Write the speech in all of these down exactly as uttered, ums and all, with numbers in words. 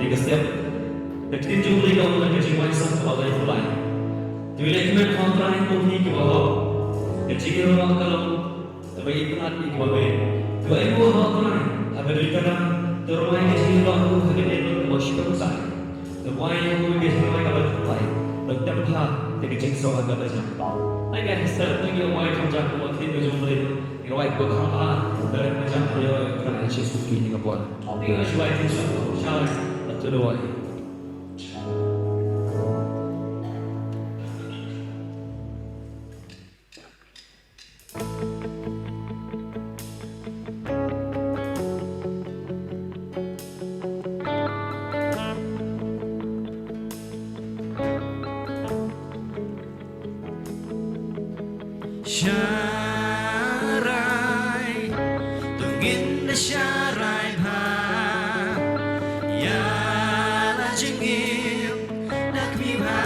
ïa ka step. Ka ktien jong U Blei ka ong na ka Jingwaisong kaba lai phew lai: To ïalehkmen ha U Trai, ko phi kiba hok. Ka jingïaroh ka long kaba itynnad ïa kiba beh. To ai nguh ha U Trai ha ka doitara. To rwai ka jingïaroh ha ka dohnud kaba shitom sah. To ai ïa U Blei ka jingïaroh kaba thymmai. To tem bha ïa ka jingsuk ha kaba jam. Ai ka step to ngi ai kaba jam ha ka ktien ka jong U Blei. Ngi rwai kaba kham bha, da rit ba jam ïa U Trai Jisu Khrist ngi ka bor. Ngi shu ai ktien suk sha la to duwai. Sharai, to ngin da sharai bha ïa la jingim da khmih bha.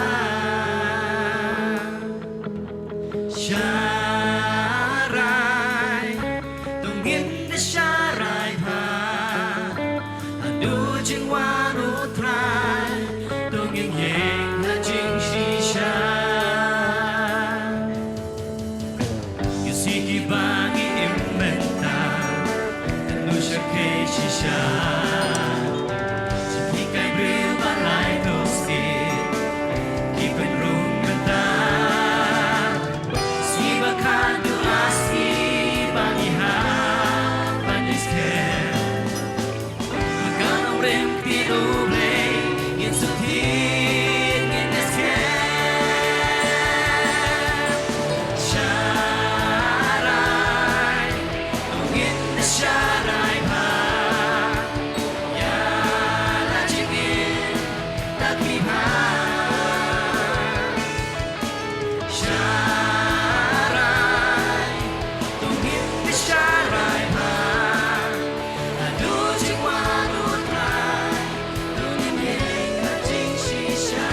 Sharai, to ngin da sharai bha haduh jingwan U Trai, to ngin ïeng ha jingshisha. Ki sngi kiba ngi im mynta, katno sha khie shisha. Jinghikai briew ba lai to sngewsih ki pynrung mynta. Sngi ba khatduh a sngi ba ngi hap ban ïeng skhem. Ha ka nongrim phi U Blei ngin suk thied, ngin ïeng skhem. Sharai, to ngin da sharai bha ïa la jingim da khmih bha. Sharai, to ngin da sharai bha haduh jingwan U Trai, to ngin ïeng ha jingshisha.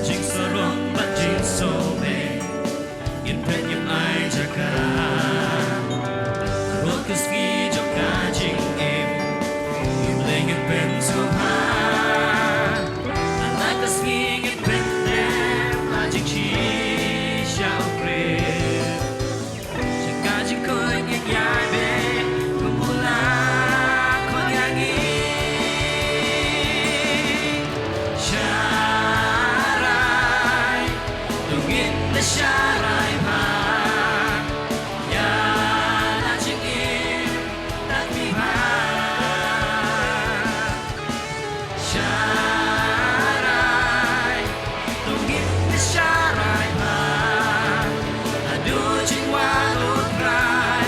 Jingsarong bad jingsngewbha ngin pynïap ai jaka. Ruh ka sngi jong ka jingim, ngin leh ngin pynsngewbha. Ha la ka sngi ngin pyndem ha jingshisha U Khrist. Sha ka jingkhuid ngin ïaid beit kum u la khot ïa ngi. Sharai, to ngin da sharai bha ïa la jingim da khmih bha. Sharai, to ngin da sharai bha haduh jingwan U Trai,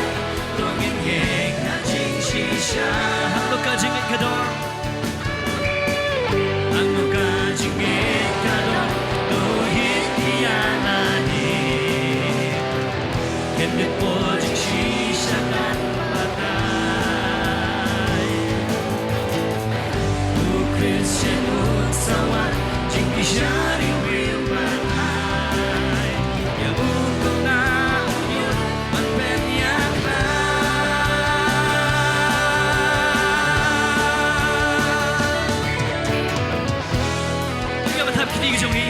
to ngin ïeng ha jingshisha. Hangno ka jingngeit ka don? Hangno ka jingngeit ka don? To hiar ïa lade. Khyndiat por jingshisha kan batai. U Khristan un sa wan, jingbishar riewriewpathai. Ïa u kong na u ñiut ban pynïakhlad. Ïa ka bynta kti ka jong ngi.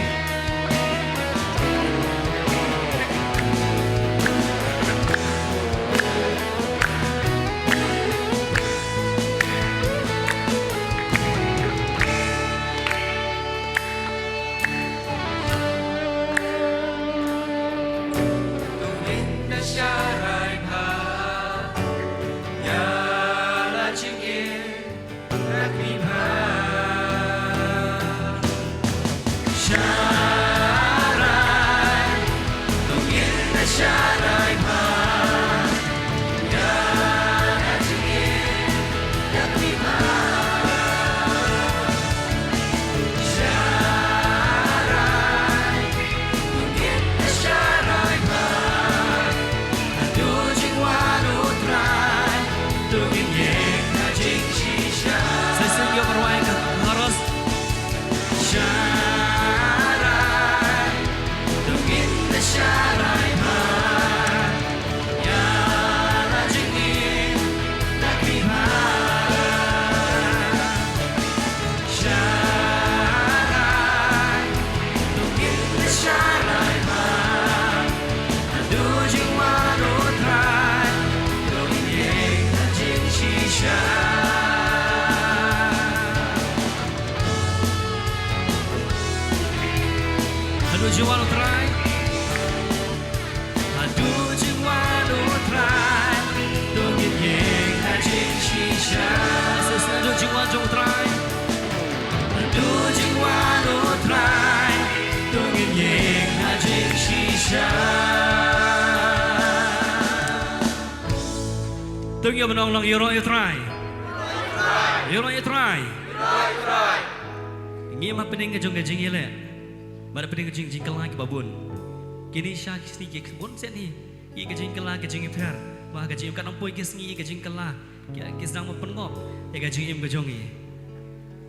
Haduh jingwan u Trai. Haduh jingwan u Trai. To ngin ïeng ha jingshisha. Sis, haduh jingwan jong u Trai. Haduh jingwan u Trai. To ngin ïeng ha jingshisha. To ngin ïa ban ong lang, ïaroh ïa u Trai. Ïaroh ïa u Trai. Ngi im hapdeng ka jong ka jingïaleh. Bad hapdeng ka jing, jingkylla kiba bun. Kine sha ki sngi ki bun sien hi. Ki, ka jingkylla, ka jingïapher. Ba ka jingim, katno poi ki sngi ka jingkylla. Ki, ki sdang ban pynngop ïa ka jingim ka jong ngi.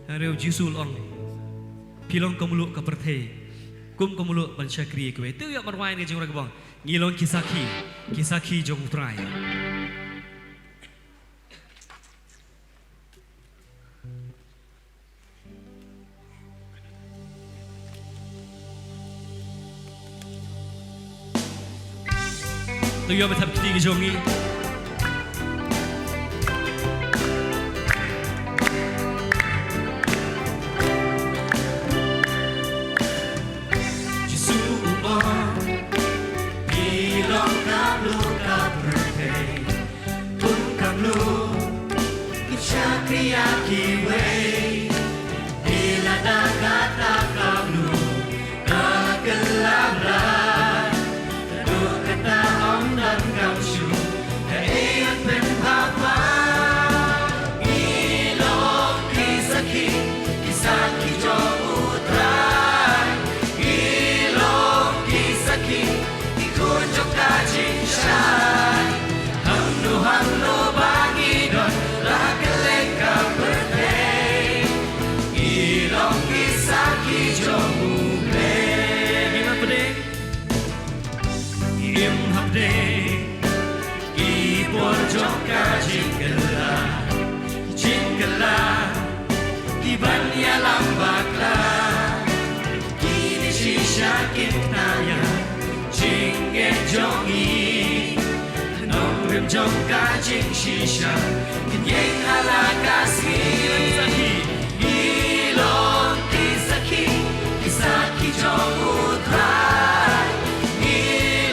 Hynrei u Jisu u ong, phi long ka mluh ka pyrthei. Kum ka mluh ban shakri ïa kiwei. To ïa ban rwai ïa ka jingrwai kaba ong, ngi long ki sakhi. Ki sakhi jong u Trai. To ïa ba thap kti ki jong ngi. Jisu u ong, phi long ka mluh ka pyrthei. Kum ka mluh, ki shakri ïa kiwei. Phi la da kata ka mluh, ka kylla bha. Haduh kata ym don kam shuh, kaei ban pynbha bha. Ngi long ki sakhi, ki sakhi jong u Trai. Ngi long ki sakhi, ki khun jong ka jingshai. Hangno hangno ba ngi don, la kylleng ka pyrthei. Ngi long ki sakhi jong u Blei. Ngi im hapdeng, ngi im hapdeng ki por jong ka jingkylla, jingkylla kiban ïalam bakla. Kine shisha kin tang ïa jingngeit jong ngi. Nongrim jong ka jingshisha kin ïeng ha la ka sngi. Ngi long ki sakhi, ki sakhi jong u Trai. Ngi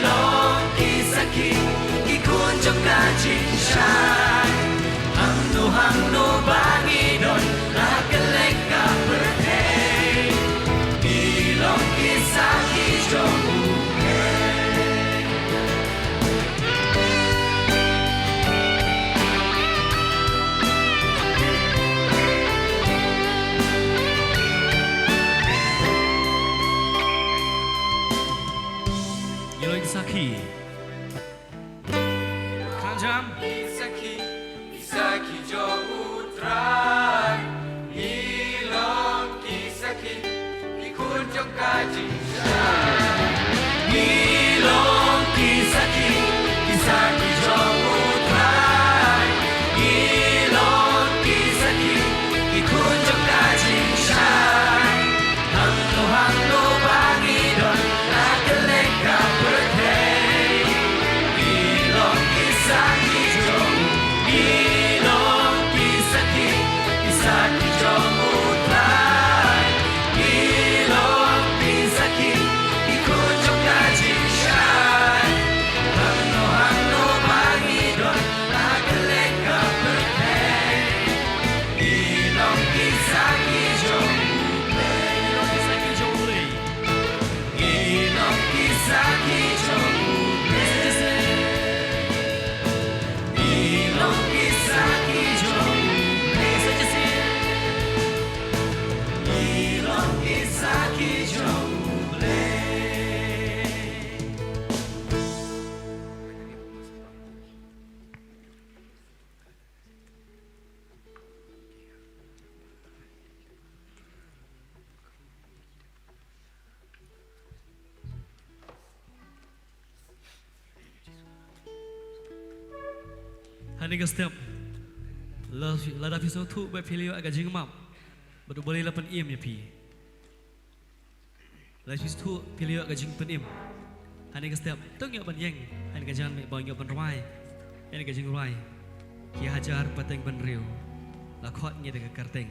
long ki sakhi, ki khun jong ka jingshai. Hangno hangno ba ngi don, la kylleng ka pyrthei. Ngi long ki sakhi jong u Blei. Ngi long ki sakhi. Kynjam. Ki sakhi, ki sakhi jong u Trai. Ngi long ki sakhi, ki khun jong ka jingshai. Ngi long ki sakhi, ki sakhi jong u Trai. Ngi long ki sakhi, ki khun jong ka jingshai. Hangno hangno ba ngi don, ha kylleng ka pyrthei. Ngi long ki sakhi jong u, ngi long ki sakhi, ki sakhi jong u Trai. Ngi long ki sakhi, ki khun jong ka jingshai. Hangno hangno ba ngi don, ha kylleng ka pyrthei. Ngi long ki sakhi jong u Blei. Ngi long ki sakhi jong u Blei. Ngi long ki sakhi jong u Blei. Ngi long ki sakhi jong u Blei. Ngi long ki sakhi jong u Blei. Hangne ka step, la, lada phi sngewthuh ba phi la ïoh ïa ka jingmap, bad U Blei la pynim ïa phi. Lada phi sngewthuh phi la ïoh ka jingpynim, hangne ka step, to ngin ïoh ban ïeng, hangne ka janmiet ba ngin ïoh ban rwai ïa kane ka jingrwai, Ki Hajar Pateng Bynriew. La khot ngi da ka kyrteng.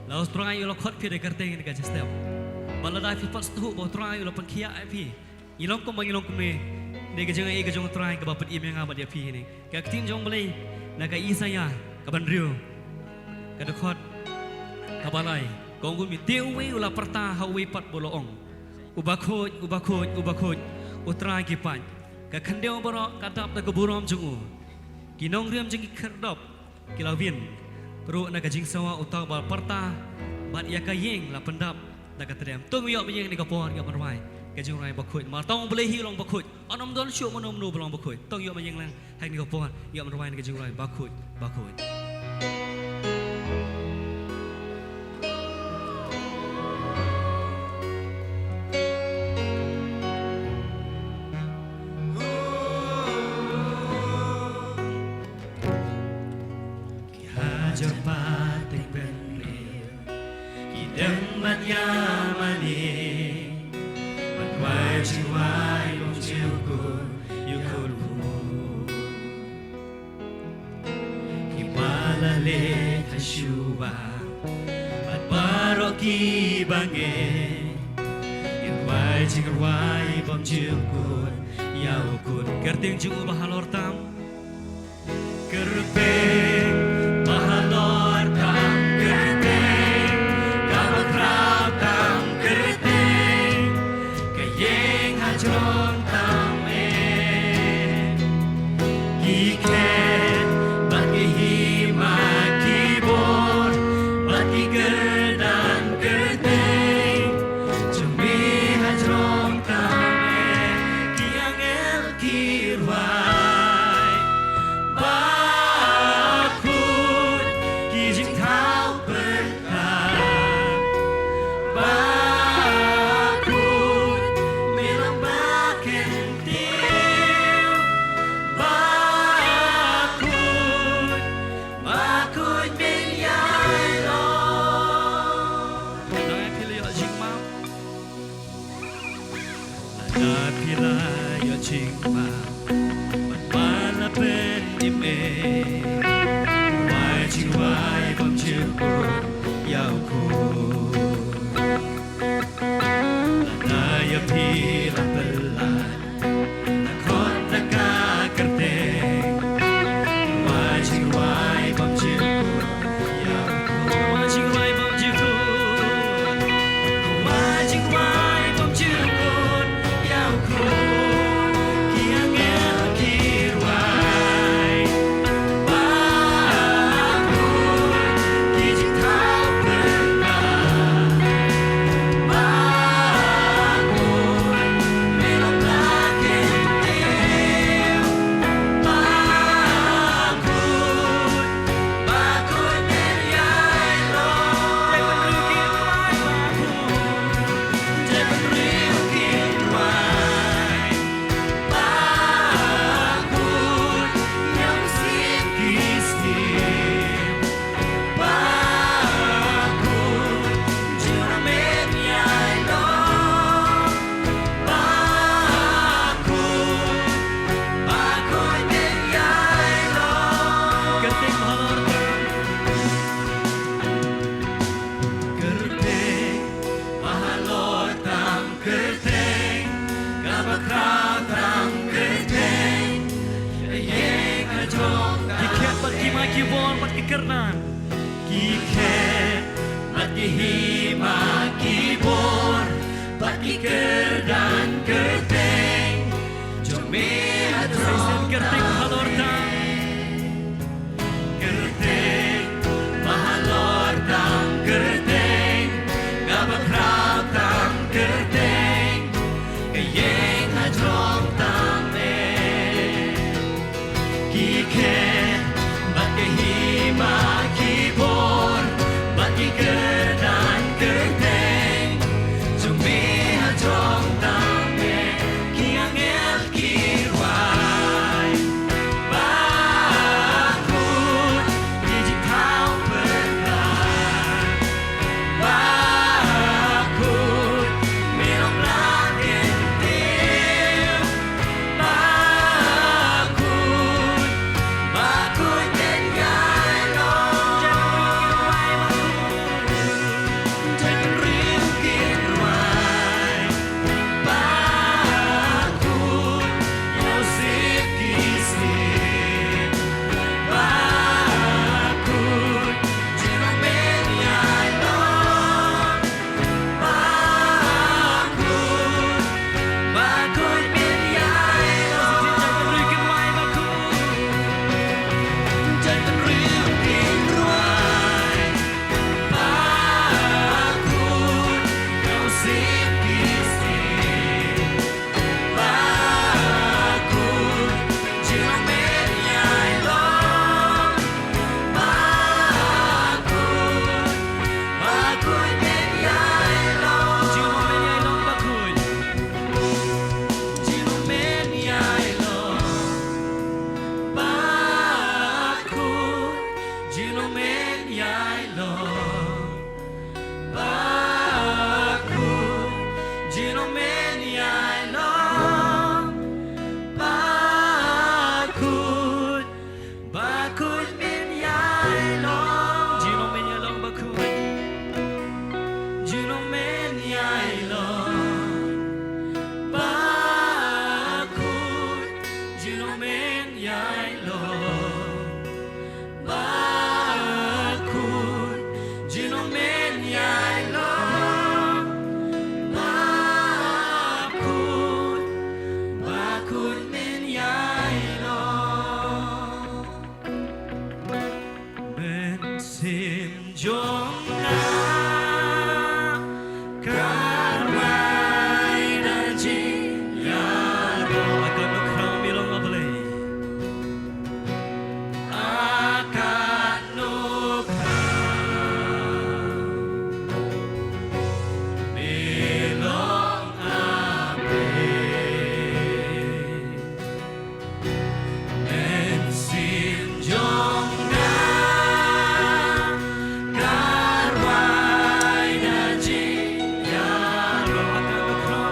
La U Trai u la khot phi da ka kyrteng hangne ka step. Bad lada phi pat sngewthuh ba U Trai u la pynkhiah ïa phi, ngi long kumba ngi long kumne, dei ka jingai ka jong U Trai kaba pynim ïa nga bad ïa phi hangne. Ka ktien jong U Blei na ka Isaïah kaba hynriew, ka dkhot kaba lai, ka ong kumne: Te uwei u la pyrta ha uwei pat bad u la ong: U bakhuid, u bakhuid, u bakhuid, U Trai ki paid, ka khyndew baroh ka dap da ka burom jong u. Ki nongrim jong ki khyrdop ki la win ruh na ka jingsawa uta uba la pyrta, bad ïa ka ïing la pyndap da ka tdem. To ngin ïoh ban ïeng ha kane ka por, ïoh ban rwai ka jingrwai Bakhuid. Namar tang U Blei hi u long bakhuid. Ym don shuh mano mano ba long bakhuid. To ngin ïoh ban ïeng lang ha kane ka por, ïoh ban rwai ïa ka jingrwai Bakhuid, bakhuid. Ki hajar pateng bynriew ki dang ban ïamane ban rwai jingrwai bymjukut ïa U Khun. Ki ba la leit ha shuwa bad baroh ki bangeit, ki rwai jingrwai bymjukut ïa U Khun. Kyrteng jong u ba halor tam. Kyrteng ba halor tam, kyrteng kaba khraw tam, kyrteng ka ïeng hajrong tam eh. Ki khet bad ki hima, ki bor bad ki kyrdan, kyrteng jong me hajrong tam eh. Ki angel ki rwai: Bakhuid, ki jingthaw pyrta. Bakhuid, me long ba kyntiew. Bakhuid, bakhuid me ïailong. Lada phi la ïoh jingmap, lada phi la ïoh jingmap, bad ba la pynim eh, rwai jingrwai bymjukut ïa U Khun. Lada ïa phi la pyllait na khot na ka kyrteng, rwai jingrwai bymjukut ïa U Khun. Rwai jingrwai bymjukut. Rwai jingrwai bymjukut ïa U Khun. Ki angel ki rwai: Bakhuid, ki jingthaw pyrta. Bakhuid, me long ba kyntiew. Bakhuid, bakhuid me ïailong. Jaitbynriew ki rwai: Bakhuid, ïa u Mynsiem ki siem. Bakhuid, jong me ïailong. Bakhuid, bakhuid me ïailong. Kyrteng ba halor tam. Kyrteng ba halor tam, kyrteng kaba khraw tam, kyrteng ka ïeng hajrong tam. Ki khet bad ki hima, ki bor bad ki kyrdan. Ki khet bad ki hima, ki bor bad ki kyrdan, kyrteng jong me hajrong tam. Kyrteng halor tam. Kyrteng ba halor tam, kyrteng kaba khraw tam, kyrteng ka ïeng hajrong tam eh. Ki khet bad ki hima, ki bor bad ki kyrdan, kyrteng jong me hajrong tam eh. Ki angel ki rwai. Jingmut men ïai long bakhuid. Jingmut men ïai long bakhuid. Jingmut men ïai long bakhuid. Jingmut men ïai long bakhuid. Bakhuid men ïai long. Jingmut men ïai long bakhuid. Jingmut men ïai long bakhuid. Jingmut men ïai long bakhuid. Jingmut men ïai long bakhuid. Bakhuid men ïai long. Mynsiem jong nga ka rwai da jingïaroh. A katno khraw me long, A Blei. A katno khraw me long, A Blei. Mynsiem jong nga ka rwai da jingïaroh. A katno khraw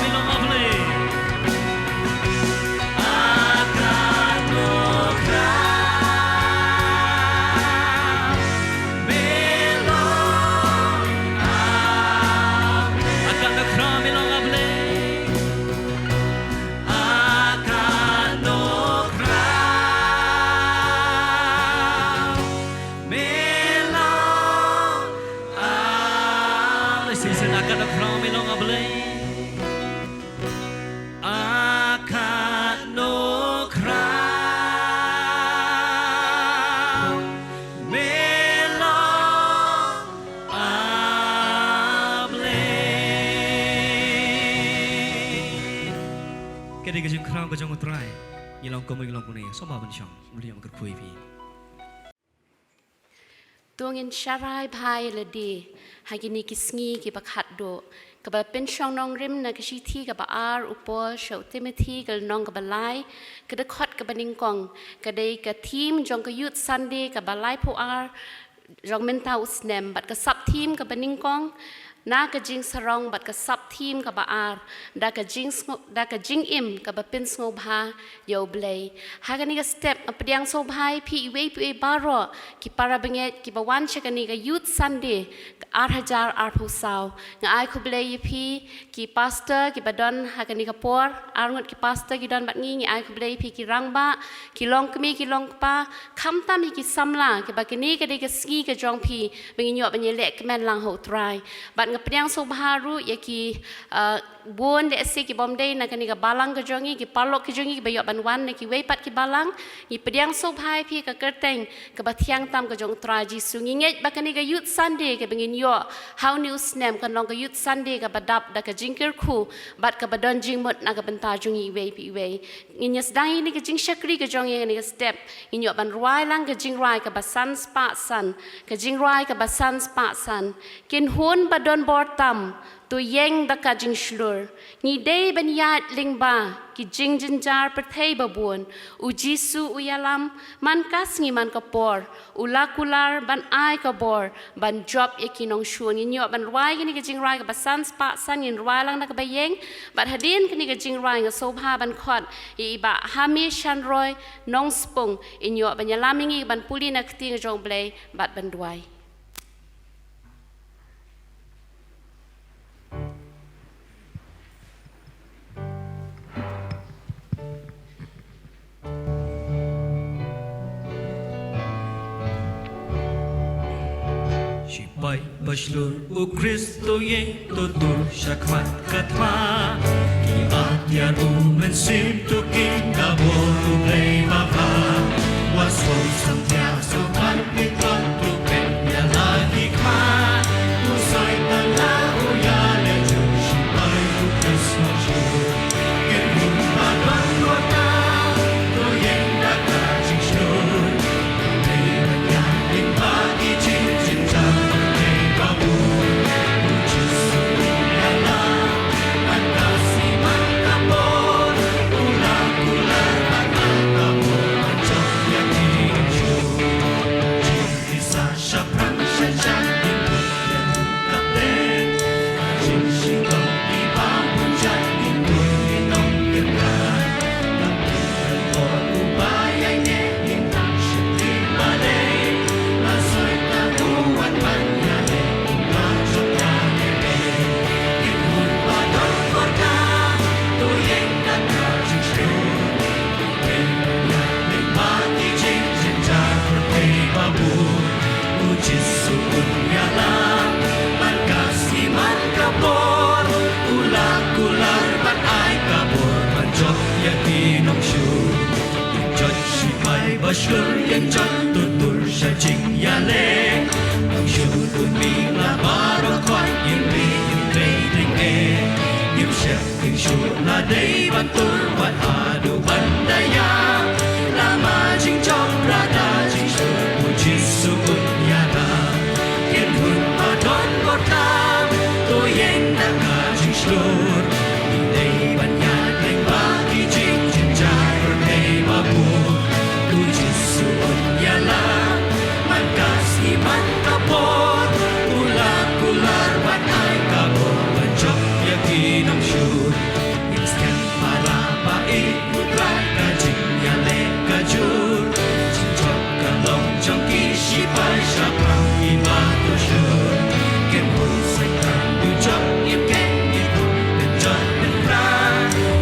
me long, A Blei. A katno khraw me long. A katno khraw me long, A Blei. A katno khraw me long, A Blei. Ka dei ka jingkhraw ka jong U Trai. Ngi long kumno, ngi long kumne. Sngewbha ban shong. Muli ïa ma kyrkhu ïa phi. To ngin sharai bha ïa lade ha kine ki sngi kiba khatduh, kaba pynshong nongrim na ka shithi kaba ar u Paul sha u Timothi, ka lynnong kaba lai, ka dkhot kaba nyngkong. Ka dei ka theme jong ka Youth Sunday kaba laiphew ar jong mynta u snem, bad ka sub theme kaba nyngkong, na ka jingsarong, bad ka sub theme kaba ar, da ka jingsngew-, da ka jingim kaba pynsngewbha ïa U Blei. Ha kane ka step nga pdiang sngewbha ïa phi iwei pa iwei baroh ki para bangeit kiba wan sha kane ka Youth Sunday ka ar hajar arphew saw. Nga ai khublei ïa phi ki pastor kiba don ha kane ka por, arngut ki pastor ki don bad ngi, ngi ai khublei ïa phi ki rangbah, ki longkmie ki longkpa, khamtam ïa ki samla kiba kane ka dei ka sngi ka jong phi ba ngin ïoh ban ïaleh kmen lang ha U Trai. Bad Nga pdiang sngewbha ruh ïa ki, uh, bun lehse ki bym dei na kane ka balang ka jong ngi, ki paralok ki jong ngi kiba ïoh ban wan na kiwei pat ki balang. Ngi pdiang sngewbha ïa phi ka kyrteng kaba thiang tam ka jong U Trai Jisu. Ngi ngeit ba kane ka Youth Sunday kaba ngin ïoh ha une u snem kan long ka Youth Sunday kaba dap da ka jingkyrkhu bad kaba don jingmut na ka bynta jong ngi iwei pa iwei. Ngin ïa sdang ïa kane ka jingshakri ka jong ngi ha kane ka step. Ngin ïoh ban rwai lang ka jingrwai kaba san spah san, ka jingrwai kaba san spah san. Kynhun ba don bor tam, to ïeng da ka jingshlur. Ngi dei ban ïaid lyngba ki jingjynjar pyrthei ba bun. U Jisu u ïalam, man ka sngi man ka por, u la kular ban ai ka bor ban jop ïa ki nongshun. Ngin ïoh ban rwai kane ka jingrwai kaba san spah san, ngin rwai lang da kaba ïeng. Bad hadien kane ka jingrwai nga sngewbha ban khot ïa i Bah Hamish Shanroy Nongspung, in ïoh ban ïalam ïa ngi ban pule na ka ktien ka jong U Blei bad ban duwai. Shipai ba shlur, U Khrist to ïeng, to tur sha khmat ka thma. Ki atiar U Mynsiem to king da bor U Blei ba bha. Wat sngewsih ïa sngewbha, ki tlot to peit ïa la ki khmat. U Soitan la u ïaleh jur, shipai U Khrist Nongshun. Ba shlur ïeng jot, to tur sha jingïaleh. Nongshun un mih la baroh khot, ïing ri ïing trei dang eh. Ngim shep ngim shuh, la dei ban tur wat haduh ban da ïa. Lama jingjop lada jingshlur, U Jisu un ïada. Kynhun ba don bor tam, to ïeng da ka jingshlur. Ngi dei ban ïaid lyngba ki jingjynjar pyrthei ba bun. U Jisu un ïalam man ka sngi man ka por. U la kular ban ai ka bor ban jop ïa ki nongshun. Ngin skhem para ba ïeit U Trai, ka jingïaleh ka jur. Jingjop ka long jong ki shipai shaphang kiba to shlur. Kynhun Soitan u jop, ngim khein ngim bun, ngim jot ngim kra.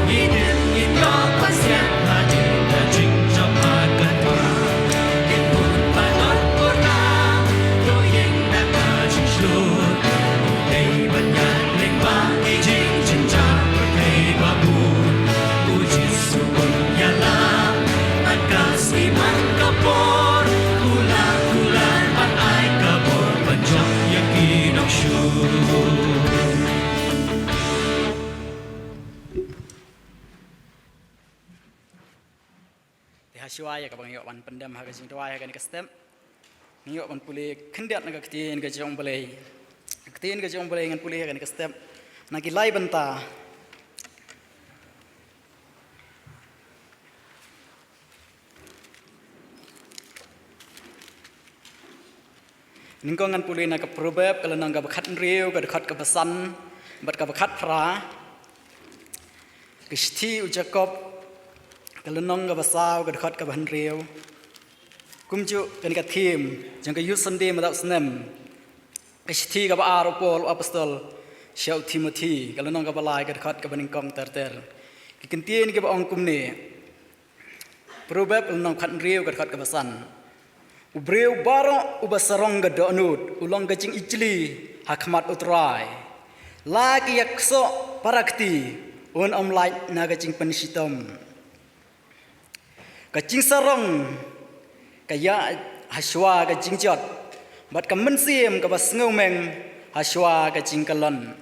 Ngi dien ngin ïoh ban siat hadien ka jingjop ha ka thma. Kynhun ba don bor tam, to ïeng da ka jingshlur. Dei ban ïaid lyngba ki jingjynjar pyrthei ba bun. U Jisu un ïalam man ka sngi man ka por. U la kular ban ai ka bor ban jop ïa ki nongshun. Te ha shuwa ïa kaba ngi ïoh ban pyndem ha ka jingduwai ha kane ka step, ngi ïoh ban pule khyndiat na ka ktien ka jong U Blei. Ka ktien ka jong U Blei ngan pule ha kane ka step na ki lai bynta. Nyngkong ngan pule na ka Proverb ka lynnong kaba khathynriew ka dkhot kaba san bad kaba khatphra. Ka shithi u Jakob ka lynnong kaba saw ka dkhot kaba hynriew. Kumjuh kane ka theme jong ka Youth Sunday mynta u snem. Ka shithi kaba ar u Paul u apostol sha u Timothi ka lynnong kaba lai ka dkhot kaba nyngkong ter ter. Ki kyntien kiba ong kumne. Proverb lynnong khathynriew ka dkhot kaba san. U briew baroh uba sarong ka dohnud u long ka jingijli ha khmat U Trai. La ki ïaksoh para kti, un ym lait na ka jingpynshitom. Ka jingsarong ka ïaid hashwa ka jingjot, bad ka mynsiem kaba sngewmeng hashwa ka jingkyllon.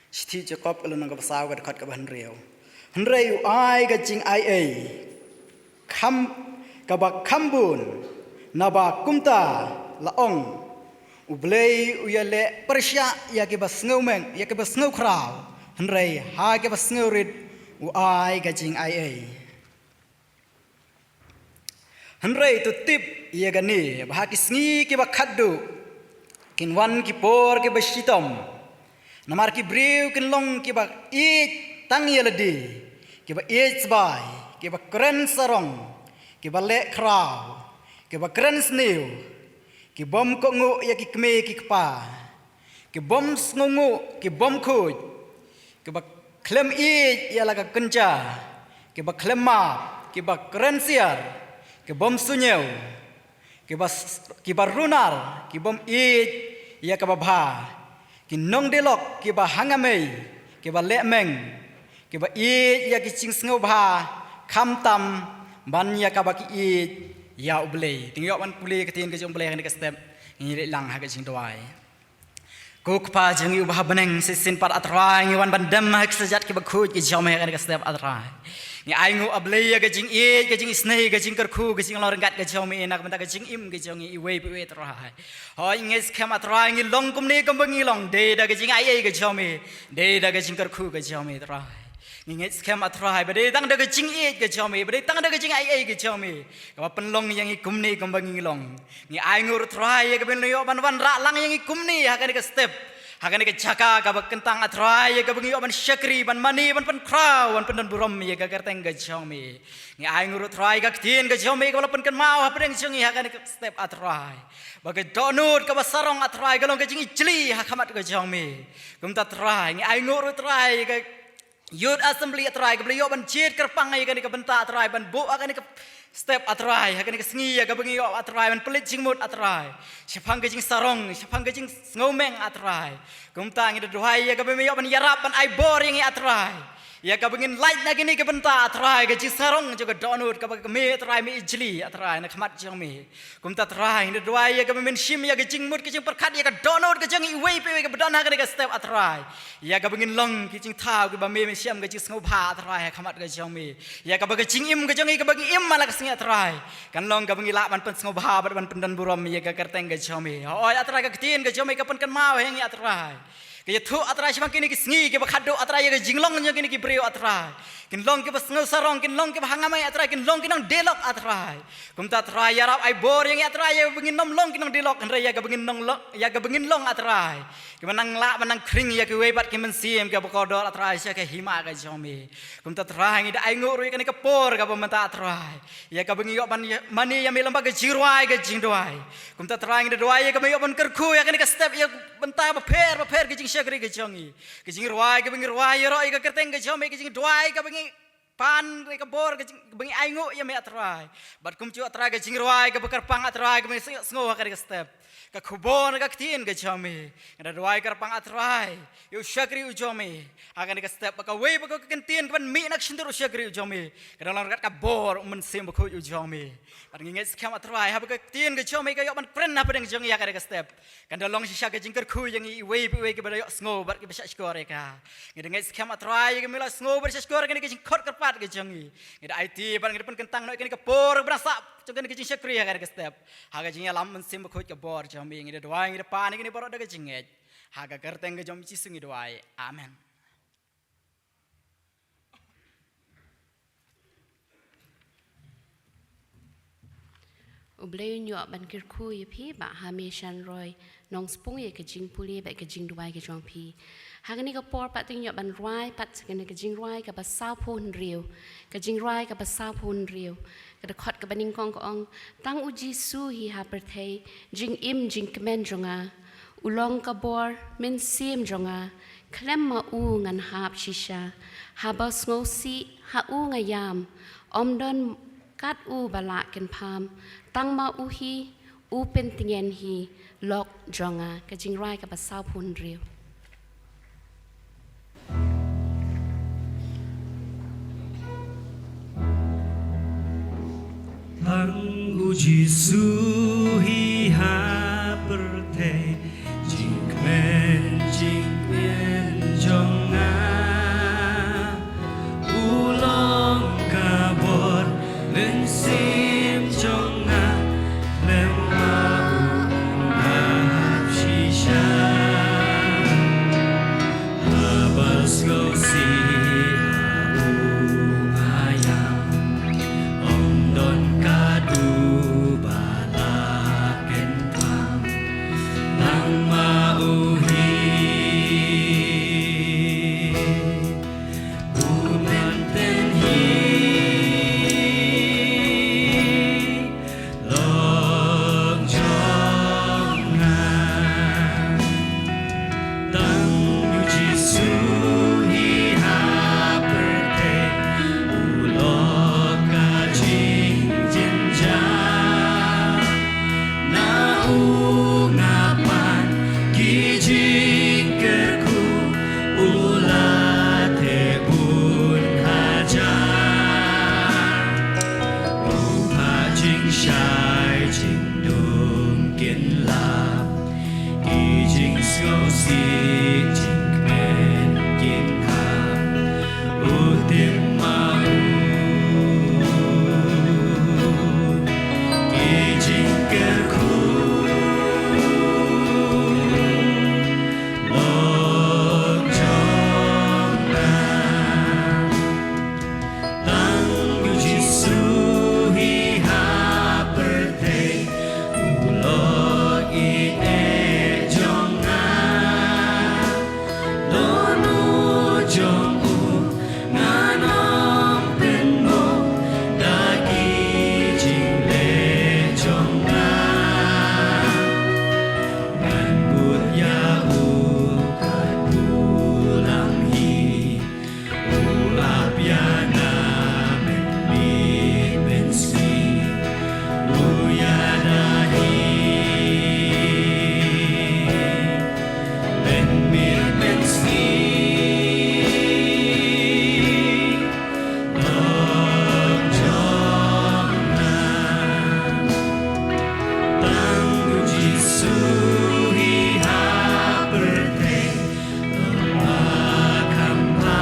Shithi Jakob ka lynnong kaba saw ka dkhot kaba hynriew. Hynrei u ai ka jingaiei kham, kaba kham bun naba kumta la ong, U Blei u ïaleh pyrshah ïa kiba sngewmeng, ïa kiba sngewkhraw, hynrei ha kiba sngewrit u ai ka jingaiei. Hynrei to tip ïa kane, ba ha ki sngi kiba khatduh kin wan ki por kiba shitom. Namar ki briew kin long kiba ïeit tang ïa lade, kiba ïeit sbai, kiba kren sarong, kiba leh khraw, kiba kren sniew, ki bym kohnguh ïa ki kmie ki kpa, ki bym sngewnguh, ki bym khuid, kiba khlem ïeit ïa la ka kynja, kiba khlem map, kiba kren siar, ki bym suniew, kiba s-, kiba runar, ki bym ïeit ïa kaba bha, ki nongdialog, kiba hangamei, kiba lehmeng, kiba ïeit ïa ki jingsngewbha khamtam ban ïa kaba ki ïeit ïa U Blei. Te ngi ïoh ban pule ka ktien ka jong U Blei ha kane ka step, ngin ïaleit lang ha ka jingduwai. Ko Kpa jong ngi uba ha bneng, shisien pat A Trai ngi wan ban dem ha ki kjat kiba khuid ki jong me ha kane ka step A Trai. Ngi ainguh A Blei ïa ka jingïeit, ka jingisynei, ka jingkyrkhu, ka jinglong ryngkat ka jong me na ka bynta ka jingim ka jong ngi iwei pa iwei A Trai. Hooid ngi ngeit skhem A Trai ngi long kumne kumba ngi long, dei da ka jingaiei ka jong me, dei da ka jingkyrkhu ka jong me A Trai. Ngi ngeit skhem A Trai ba dei tang da ka jingïeit ka jong me, ba dei tang da ka jingaiei ka jong me kaba pynlong ïa ngi kumne kumba ngi long. Ngi ainguh A Trai ïa kaba ngi la ïoh ban wanrah lang ïa ngi kumne ha kane ka step, ha kane ka jaka kaba kyntang A Trai, ïa kaba ngi ïoh ban shakri, ban mane, ban pynkhraw, ban pyndonburom ïa ka kyrteng ka jong me. Ngi ainguh A Trai ka ktien ka jong me kaba la pynkynmaw hapdeng jong ngi ha kane ka step A Trai, ba ka dohnud kaba sarong A Trai ka long ka jingijli ha khmat ka jong me. Kumta A Trai ngi ainguh A Trai ka Youth Assembly A Trai kaba la ïoh ban jied kyrpang ïa kane ka bynta A Trai, ban buh ha kane ka step A Trai, ha kane ka sngi ïa kaba ngi ïoh A Trai ban pynleit jingmut A Trai shaphang ka jingsarong, shaphang ka jingsngewmeng A Trai. Kumta ngi da duwai ïa kaba me ïoh ban ïarap, ban ai bor ïa ngi A Trai, ïa kaba ngin lait na kane ka bynta A Trai, ka jingsarong jong ka dohnud kaba me A Trai me ijli A Trai na khmat jong me. Kumta A Trai ngi da duwai ïa kaba men shim ïa ka jingmut ka jingpyrkhat ïa ka dohnud ka jong ngi iwei pa iwei kaba don ha kane ka step A Trai, ïa kaba ngin long ki jingthaw kiba me men shim ka jingsngewbha A Trai ha khmat ka jong me, ïa kaba ka jingim ka jong ngi kaba ngi im man la ka sngi A Trai kan long kaba ngi lah ban pynsngewbha bad ban pyndonburom ïa ka kyrteng ka jong me. Hooid A Trai ka ktien ka jong me ka pynkynmaw ha ngi A Trai, ka ïathuh A Trai shaphang kine ki sngi kiba khatduh A Trai ïa ka jinglong jong kine ki briew A Trai, kin long kiba sngewsarong, kin long kiba hangamei A Trai, kin long ki nongdialog A Trai. Kumta A Trai ïarap ai bor ïa ngi A Trai ïa kaba ngin nym long ki nongdialog hynrei ïa kaba ngin nong long, ïa kaba ngin long A Trai kiba nang lah ban nang khring ïa kiwei pat ki mynsiem kiba kordor A Trai sha ka hima ka jong me. Kumta A Trai ngi da ainguh ruh ïa kane ka por kaba mynta A Trai, ïa kaba ngi ïoh ban ïa, mane ïa me lyngba ka jingrwai ka jingduwai. Kumta A Trai ngi da duwai ïa kaba me ïoh ban kyrkhu ïa kane ka step ïa bynta bapher bapher ka jingshakri ka jong ngi, ka jingrwai kaba ngi rwai ïaroh ïa ka kyrteng ka jong me, ka jingduwai kaba ngi pan ïa ka bor ka jing, kaba ngi ainguh ïa me A Trai. Bad kumjuh A Trai ka jingrwai kaba kyrpang A Trai kaba ngi sngew, sngew ha kane ka step, ka khubor ka ktien ka jong me. Ngi da duwai kyrpang A Trai ïa u shakri u jong me ha kane ka step, ba kawei ba ka kyntien kaban mih na ka shyntur u shakri u jong me ka dang long ryngkat ka bor u Mynsiem Bakhuid u jong me. Bad ngi ngeit skhem A Trai haba ka ktien ka jong me ka ïoh ban kren hapdeng jong ngi ha kane ka step, kan da long shisha ka jingkyrkhu ïa ngi iwei pa iwei kiba da ïoh sngew bad kiba shahshkor ïa ka. Ngi da ngeit skhem A Trai ïa ka me la sngew bad shahshkor ïa kane ka jingkhot kyrpad ka jong ngi. Ngi da aiti bad ngi da pynkyntang noh ïa kane ka por ba nang sah jong kane ka jingshakri ha kane ka step ha ka jingïalam Mynsiem Bakhuid ka bor jong me. Ngi da duwai, ngi da pan ïa kane baroh da ka jingngeit ha ka kyrteng ka jong me Jisu ngi duwai. Amen. U Blei un ïoh ban kyrkhu ïa phi Bah Hamish Shanroy Nongspung ïa ka jingpule bad ka jingduwai ka jong phi. Ha kane ka por pat to ngin ïoh ban rwai pat sa kane ka jingrwai kaba sawphew hynriew. Ka jingrwai kaba sawphew hynriew, ka dkhot kaba nyngkong ka ong: Tang U Jisu hi ha pyrthei, jingim jingkmen jong nga. U long ka bor mynsiem jong nga, khlem ma u ngan hap shisha. Haba sngewsih ha u nga ïam, ym don kat u ba lah kynpham. Tang ma u hi U pyntngen hi lok jong nga, ka jingrwai kaba sawphew hynriew. Tang u Jisu hi ha pyrthei, jingkmen jingkmen jong nga. U long ka bor mynsiem jong nga, lem ma u ap shisha. Haba sngewsih ha u aiam, ym don katu ba la kynthang, tang ma u hi. U myntngen hi lok jong nga. Tang u Jisu hi ha pyrthei, u lok ka jingjynjar. Na u nga pan ki jingkyrkhu, u la theh bun hajar. U phah jingshai jingdum kin lap, ki jingsngewsih jingkmen kin hap. U tip ma u ki jingkyrkhu. Lok jong nga. Tang u Jisu hi ha pyrthei, u lok ïeit jong nga. Don u jong u ngan ym pynmong da ki jingleh jong nga. Ngan bud ïa u katba u lam hi. U ap ïa nga mynmiet mynsngi. U ïada hi mynmiet mynsngi. Lok jong nga. Tang u Jisu hi ha pyrthei, tang ba kham ba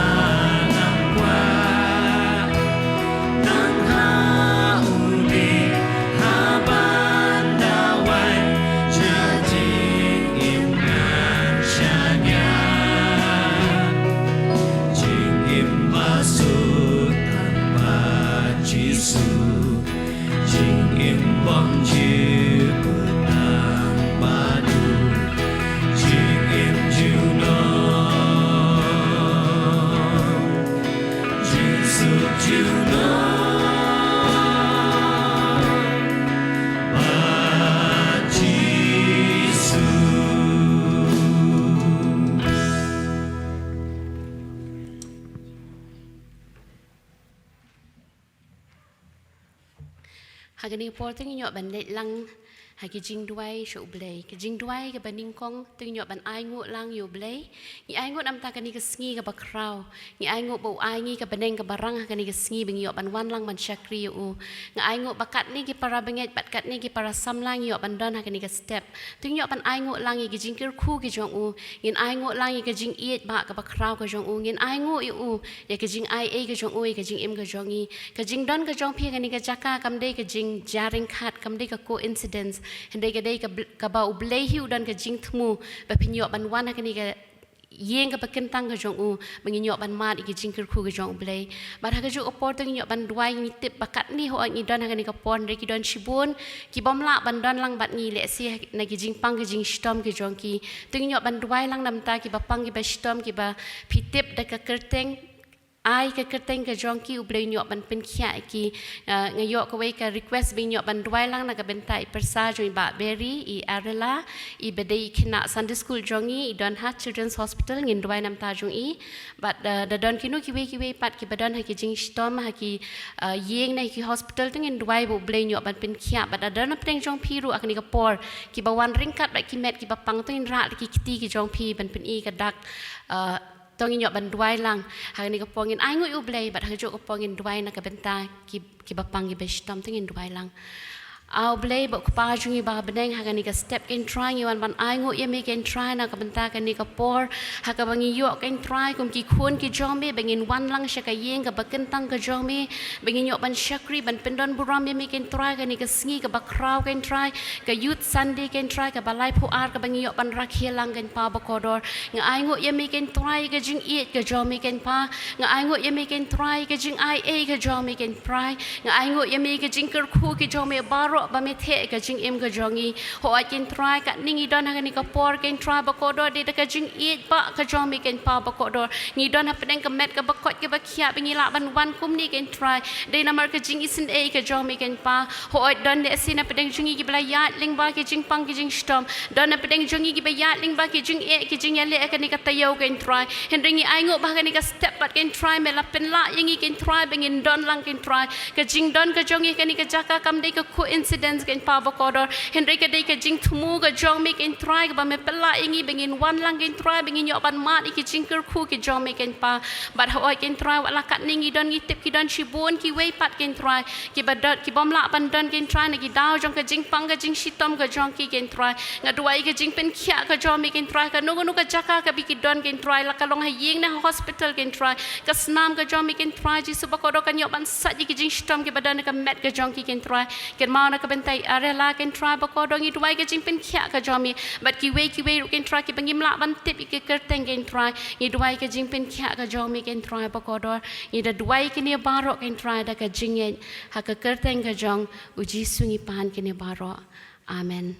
lam kwah. Tang ha une ha ban da wai, jingim ngan shaniah. Jingim ba suk tang bad Jisu. Jingim bymjukut tang bad u. Jingim junom, jingsuk junom bad Jisu. Ha kane ka por to ngin ïoh ban leit lang ha ki jingduwai sha U Blei. Ki jingduwai kaba nyngkong to ngin ïoh ban ainguh lang ïa U Blei. Ngi ainguh namar kane ka sngi kaba khraw. Ngi ainguh ba u ai ngi ka bneng kaba rang ha kane ka sngi ba ngi ïoh ban wan lang ban shakri ïa u. Nga ainguh ba katne ki para bangeit bad katne ki para samla ngi ïoh ban don ha kane ka step. To ngin ïoh ban ainguh lang ïa ki jingkyrkhu ki jong u. Ngin ainguh lang ïa ka jingïeit ba kaba khraw ka jong u. Ngin ainguh ïa u ïa ka jingaiei ka jong u, ïa ka jingim ka jong ngi. Ka jingdon ka jong phi ha kane ka jaka kam dei ka jingjia ryngkat, kam dei ka coincidence. Hynrei ka dei ka bl-, kaba U Blei hi u don ka jingthmu ba phin ïoh ban wan ha kane ka ïing kaba kyntang ka jong u, ba ngin ïoh ban mad ïa ki jingkyrkhu ka jong U Blei. Bad ha kajuh ka por to ngin ïoh ban duwai, ngi tip ba katne hooid ngi don ha kane ka por, hynrei ki don shibun ki bym lah ban don lang bad ngi lehse na ki jingpang ki jingshitom ki jong ki. To ngin ïoh ban duwai lang namar kiba pang kiba shitom kiba phi tip da ka kyrteng ai ka kyrteng ka jong ki, U Blei un ïoh ban pynkhiah ïa ki. Ah, nga ïoh kawei ka request ba ngin ïoh ban duwai lang na ka bynta i pyrsa jong i Bah Berry, i Arela, i ba dei i khynnah Sunday school jong ngi, i don ha Children's Hospital, ngin duwai na ka bynta jong i. Bad, ah, da don kino kiwei kiwei pat kiba don ha ki jingshitom ha ki, ah, ïing ne ki hospital, te ngin duwai ba U Blei un ïoh ban pynkhiah. Bad da don na pdeng jong phi ruh ha kane ka por, kiba wan ryngkat bad ki met kiba pang, te ngin rah da ki kti ki jong phi ban pyni ka dak, ah, to ngin ïoh ban duwai lang. Ha kane ka por ngin ainguh ïa U Blei, bad ha kajuh ka por ngin duwai na ka bynta ki, kiba pang kiba shitom, te ngin duwai lang. A U Blei, ba U Kpa jong ngi ba ha bneng, ha kane ka step, ko Trai, ngi wan ban ainguh ïa me, ko Trai, na ka bynta kane ka por ha kaba ngi ïoh, ko Trai, kum ki khun ki jong me, ba ngin wan lang sha ka ïing kaba kyntang ka jong me, ba ngin ïoh ban shakri, ban pyndon burom ïa me, ko Trai, kane ka sngi kaba khraw, ko Trai, ka Youth Sunday, ko Trai, kaba laiphew ar, kaba ngi ïoh ban rakhe lang, ko Kpa bakordor. Nga ainguh ïa me, ko Trai, ka jingïeit ka jong me, ko Kpa. Nga ainguh ïa me, ko Trai, ka jingaiei ka jong me, ko Trai. Nga ainguh ïa me, ka jingkyrkhu ka jong me baroh, ba me theh ka jingim ka jong ngi. Hooid, ko Trai, katne ngi don ha kane ka por, ko Trai bakordor, dei da ka jingïeit ba ka jong me, ko Kpa bakordor, ngi don ha pdeng ka met kaba koit kaba khiah, ba ngi lah ban wan kumne, ko Trai. Dei namar ka jingisynei ka jong me, ko Kpa. Hooid, don lehse na pdeng jong ngi kiba la ïaid lyngba ki jingpang ki jingshitom. Don na pdeng jong ngi kiba ïaid lyngba ki jingeh ki jingïaleh ha kane ka taïew, ko Trai. Hynrei ngi ainguh ba ha kane ka step pat, ko Trai, me la pynlah ïa ngi, ko Trai, ba ngin don lang, ko Trai. Ka jingdon ka jong ngi ha kane ka jaka kam dei ka coincidence, ko Kpa bakordor. Hynrei ka dei ka jingthmu ka jong me, ko Trai, kaba me pynlah ïa ngi ba ngin wan lang, ko Trai, ba ngin ïoh ban mad ïa ki jingkyrkhu ki jong me, ko Kpa. Bad hooid, ko Trai, wat la katne ngi don, ngi tip ki don shibun kiwei pat, ko Trai, kiba don, kibym lah ban don, ko Trai, na ki daw jong ka jingpang ka jingshitom ka jong ki, ko Trai. Nga duwai ka jingpynkhiah ka jong me, ko Trai, kano kano ka jaka kaba ki don, ko Trai, la ka long ha ïing ne ha hospital, ko Trai, ka snam ka jong me, ko Trai Jisu bakordor, kan ïoh ban sait ïa ki jingshitom kiba don ha ka met ka jong ki, ko Trai. Kynmaw na ka bynta i Arela, ko Trai bakordor, ngi duwai ka jingpynkhiah ka jong me. Bad kiwei kiwei ruh, ko Trai, kiba ngim lah ban tip ïa ki kyrteng, ko Trai, ngi duwai ka jingpynkhiah ka jong me, ko Trai bakordor. Ngi da duwai kine baroh, ko Trai, da ka jingngeit ha ka kyrteng ka jong U Jisu ngi pan kine baroh. Amen.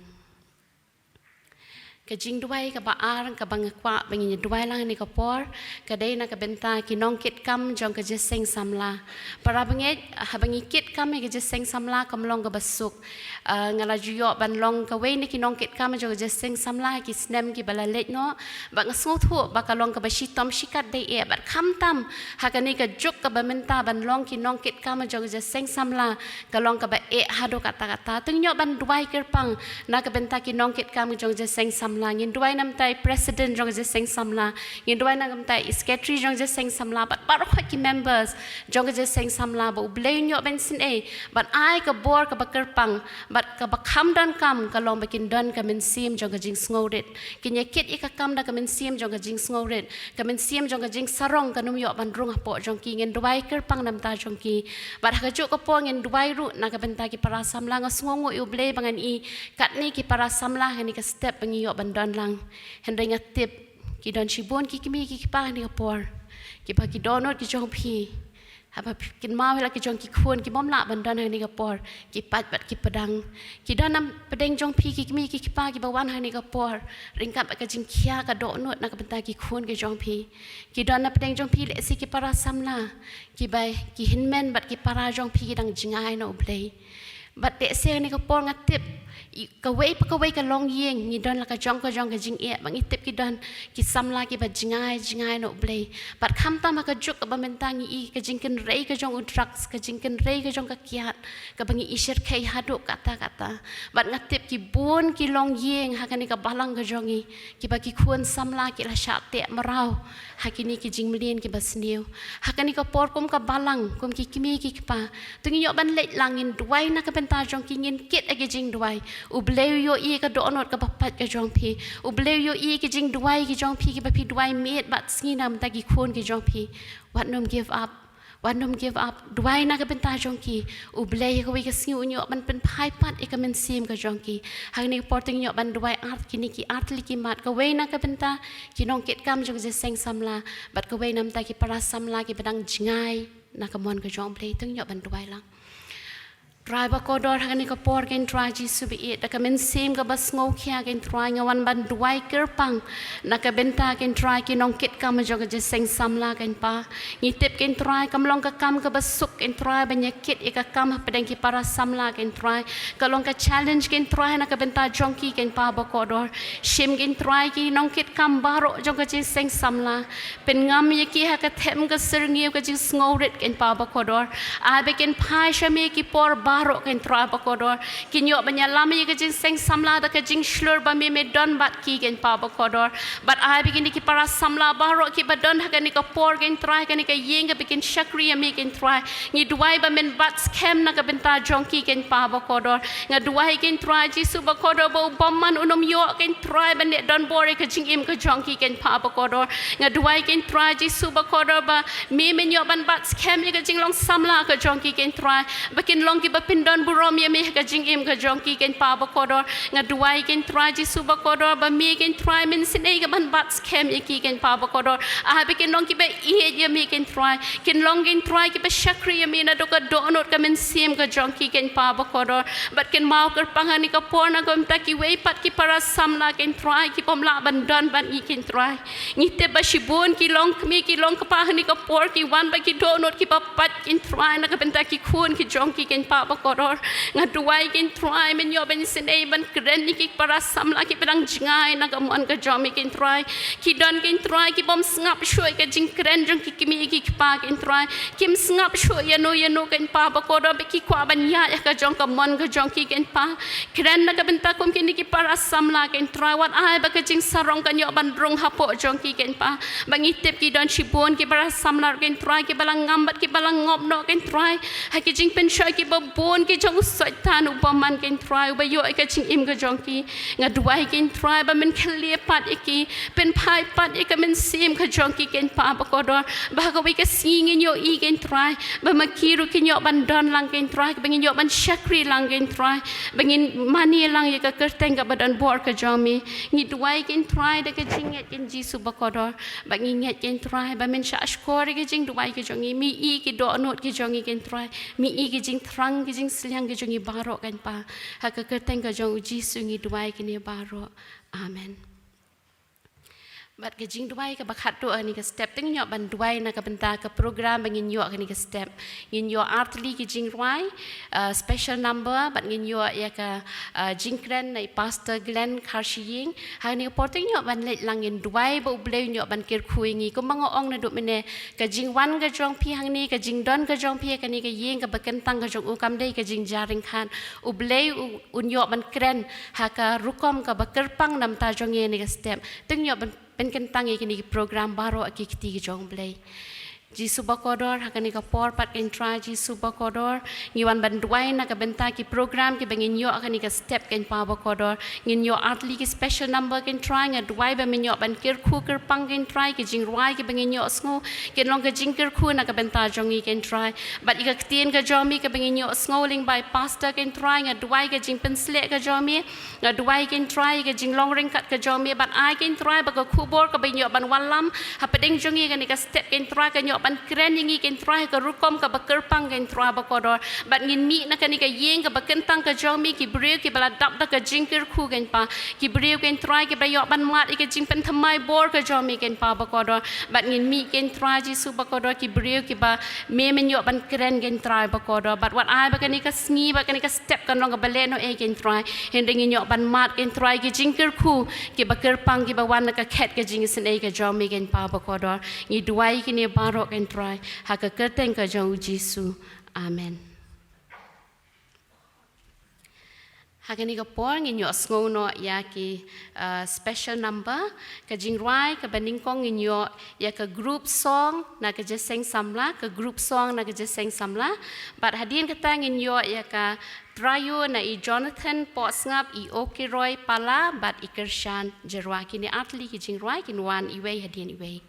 Ka jingduwai kaba ar kaba nga kwah ba ngin ïa duwai lang ha kane ka por, ka dei na ka bynta ki nongkitkam jong ka jingïaseng samla. Para bangeit, haba ngi kitkam ïa ka jingïaseng samla kam long kaba suk. Ah, nga la ju ïoh ban long kawei na ki nongkitkam jong ka jingïaseng samla ha ki snem kiba la leit noh. Bad nga sngewthuh ba ka long kaba shitom shikatdei eh, bad khamtam ha kane ka juk kaba mynta ban long ki nongkitkam jong ka jingïaseng samla, ka long kaba eh haduh katta katta. To ngin ïoh ban duwai kyrpang na ka bynta ki nongkitkam jong ka jingïaseng samla. Ngin duwai na ka bynta i president jong ka jingïaseng samla. Ngin duwai na ka bynta i secretary jong ka jingïaseng samla. Bad baroh ki members jong ka jingïaseng samla, ba U Blei un ïoh ban isynei, ban ai ka bor kaba kyrpang, bad kaba kham donkam ka long ba kin don ka mynsiem jong ka jingsngewrit. Kin ïa kit ïa ka kam da ka mynsiem jong ka jingsngewrit. Ka mynsiem jong ka jingsarong kan ym ïoh ban rung hapoh jong ki. Ngin duwai kyrpang na ka bynta jong ki. Bad ha kajuh ka por ngin duwai ruh na ka bynta ki para samla. Nga sngewnguh ïa U Blei ba ngan i katne ki para samla ha kane ka step ba ngi ïoh ban don lang. Hynrei nga tip ki don shibun ki kmie ki kpa ha kane ka por, kiba ki dohnud ki jong phi, haba phi kynmaw ïa la ki jong ki khun kibym lah ban don ha kane ka por, ki pait bad ki pdeng. Ki don na pdeng jong phi ki kmie ki kpa kiba wan ha kane ka por ryngkat bad ka jingkhia ka dohnud na ka bynta ki khun ki jong phi. Ki don na pdeng jong phi lehse ki para samla, kiba ki hynmen bad ki para jong phi ki dang jngai na U Blei. Bad lehse ha kane ka por nga tip, i, kawei pa kawei ka longïing ngi don la ka jong ka jong ka jingeh, ba ngi tip ki don ki samla kiba jngai jngai na U Blei. Bad khamtam ha ka juk kaba mynta ngi i ka jingkynrei ka jong u drugs, ka jingkynrei ka jong ka kiad, kaba ngi i shyrkhei haduh katta katta. Bad nga tip ki bun ki longïing ha kane ka balang ka jong ngi, kiba ki khun samla ki la shah teh mraw ha kine ki jingmlien kiba sniew. Ha kane ka por kum ka balang, kum ki kmie ki kpa, to ngin ïoh ban leit lang, ngin duwai na ka bynta jong ki, ngin kit ïa ki jingduwai. U Blei u ïohi ïa ka dohnud kaba pait ka jong phi. U Blei u ïohi ïa ki jingduwai ki jong phi kiba phi duwai miet bad sngi na ka bynta ki khun ki jong phi. Wat nym give up. Wat nym give up. Duwai na ka bynta jong ki. U Blei ha kawei ka sngi un ïoh ban pynphai pat ïa ka mynsiem ka jong ki. Ha kane ka por to ngin ïoh ban duwai ar, kine ki ar tylli ki mat. Kawei na ka bynta ki nongkitkam jong ka jingïaseng samla, bad kawei na ka bynta ki para samla kiba dang jngai na ka mon ka jong U Blei. To ngin ïoh ban duwai lang. Trai ba kordor, ha kane ka por kein Trai Jisu ba ïeit, da ka mynsiem kaba sngewkhia kein Trai, nga wan ban duwai kyrpang na ka bynta kein Trai ki nongkitkam jong ka jingïaseng samla kein Pa. Ngi tip kein Trai kam long ka kam kaba suk kein Trai ban ïakit ïa ka kam hapdeng ki para samla kein Trai. Ka long ka challenge kein Trai na ka bynta jong ki kein Pa ba kordor. Shim kein Trai ki nongkitkam baroh jong ka jingïaseng samla. Pynngam ïa ki ha ka them ka syrngiew ka jingsngewrit kein Pa ba kordor. Ai ba kin phai sha me ki por baroh kein Trai ba kordor. Kin ïoh ban ïalam ïa ka jingïaseng samla da ka jingshlur ba me me don bad ki kein Pa ba kordor. Bad ai ba kine ki para samla baroh kiba don ha kane ka por kein Trai, kane ka ïing kaba kin shakri ïa me kein Trai. Ngi duwai ba men bat skhem na ka bynta jong ki kein Pa ba kordor. Nga duwai kein Trai Jisu ba kordor ba u bymman un ym ïoh kein Trai ban leh donbor ïa ka jingim ka jong ki kein Pa ba kordor. Nga duwai kein Trai Jisu ba kordor ba me men ïoh ban bat skhem ïa ka jinglong samla ka jong ki kein Trai. Ba kin long kiba pyndon burom ïa me ha ka jingim ka jong ki kein Pa ba kordor. Nga duwai kein Trai Jisu ba kordor ba me kein Trai men sngewbha ban bat skhem ïa ki kein Pa ba kordor. Ai ba kin long kiba ïeit ïa me kein Trai. Kin long kein Trai kiba shakri ïa me naduh ka dohnud ka mynsiem ka jong ki kein Pa ba kordor. Bad kein maw kyrpang ha kane ka por na ka bynta kiwei pat ki para samla kein Trai kibym lah ban don bad ngi kein Trai. Ngi tip ba shibun ki long kmie ki long kpa ha kane ka por ki wan bad ki dohnud kiba pait kein Trai na ka bynta ki khun ki jong ki kein Pa ba kordor. Nga duwai kein Trai men ïoh ban ïasngewbha ban kren ïa ki para samla kiba dang jngai na ka mon ka jong me kein Trai. Ki don kein Trai kibym sngap shuh ïa ka jingkren jong ki kmie ki kpa kein Trai. Kim sngap shuh ïano ïano kein Pa ba kordor ba ki kwah ban ïaid ha ka jong ka mon ka jong ki kein Pa. Kren na ka bynta kum kine ki para samla kein Trai, wat ai ba ka jingsarong kan ïoh ban rung hapoh jong ki kein Pa. Ba ngi tip ki don shibun ki para samla kein Trai kiba la ngam bad kiba la ngop noh kein Trai. Ha ki jingpynshoi kiba bun ki jong u Soitan u bymman kein Trai uba ïoh ïa ka jingim ka jong ki. Nga duwai kein Trai ba men khlieh pat ïa ki, pynphai pat ïa ka mynsiem ka jong ki kein Pa ba kordor. Ba ha kawei ka sngi ngin ïohi kein Trai ba ma ki ruh kin ïoh ban don lang kein Trai, ba ngin ïoh ban shakri lang kein Trai, ba ngin mane lang ïa ka kyrteng kaba donbor ka jong me. Ngi duwai kein Trai da ka jingngeit kein Jisu ba kordor. Ba ngi ngeit kein Trai ba men shah shkor ïa ka jingduwai ka jong ngi, me i ki dohnud ki jong ngi kein Trai, me i ki jingthrang ki jingsliang ki jong ngi baroh kein Pa. Ha ka kyrteng ka jong u Jisu ngi duwai kine baroh. Amen. Bad ka jingduwai kaba khatduh ha kane ka step, te ngin ïoh ban duwai na ka bynta ka program ba ngin ïoh ha kane ka step. Ngin ïoh artylli ki jingrwai, uh, special number, bad ngin ïoh ïa ka, uh, jingkren na i Pastor Glenn Kharshiing. Ha kane ka por te ngin ïoh ban leit lang ngin duwai ba U Blei un ïoh ban kyrkhu ïa ngi. Kumba nga ong naduh mynne, ka jingwan ka jong phi hangne, ka jingdon ka jong phi ha kane ka ïing kaba kyntang ka jong u kam dei ka jingjaring khan. U Blei u un ïoh ban kren ha ka rukom kaba kyrpang namar jong ngi ha kane ka step. Te ngin ïoh ban pynkyntang ïa kine ki program baroh ha ki kti ki jong U Blei. Jisu ba kordor, ha kane ka por pat kein Trai Jisu ba kordor, ngi wan ban duwai na ka bynta ki program kiba ngin ïoh ha kane ka step kein Pa ba kordor. Ngin ïoh artylli ki special number kein Trai, nga duwai ba men ïoh ban kyrkhu kyrpang kein Trai, ki jingrwai kiba ngin ïoh sngew kin long ka jingkyrkhu na ka bynta jong ngi kein Trai. Bad ïa ka ktien ka jong me kaba ngin ïoh sngew lyngba i Pastor kein Trai, nga duwai ka jingpynsleh ka jong me, nga duwai kein Trai ka jinglong ryngkat ka jong me, bad ai kein Trai ba ka khubor kaba ngin ïoh ban wallam hapdeng jong ngi ha kane ka step kein Trai kan ïoh ban kren ïa ngi kein Trai ha ka rukom kaba kyrpang kein Trai ba kordor. Bad ngin mih na kane ka ïing kaba kyntang ka jong me, ki briew kiba la dap da ka jingkyrkhu kein Pa, ki briew kein Trai kiba ïoh ban mad ïa ka jingpynthymmai bor ka jong me kein Pa ba kordor. Bad ngin mih kein Trai Jisu ba kordor, ki briew kiba me men ïoh ban kren kein Trai ba kordor. Bad wat ai ba kane ka sngi, ba kane ka step kan long kaba lehnohei kein Trai, hynrei ngin ïoh ban mad kein Trai ki jingkyrkhu kiba kyrpang kiba wan na ka khet ka jingisynei ka jong me kein Pa ba kordor. Ngi duwai kine baroh kein Trai ha ka kyrteng ka jong u Jisu. Amen. Ha kane ka por ngin ïoh sngew noh ïa ki, uh, special number. Ka jingrwai kaba nyngkong ngin ïoh ïa ka group song na ka jingïaseng samla, ka group song na ka jingïaseng samla. Bad hadien kata ngin ïoh ïa ka trio na i Jonathan Pohsngap, i Okiroi Pala bad i Kyrshan Jyrwa. Kine artylli ki jingrwai kin wan iwei hadien iwei.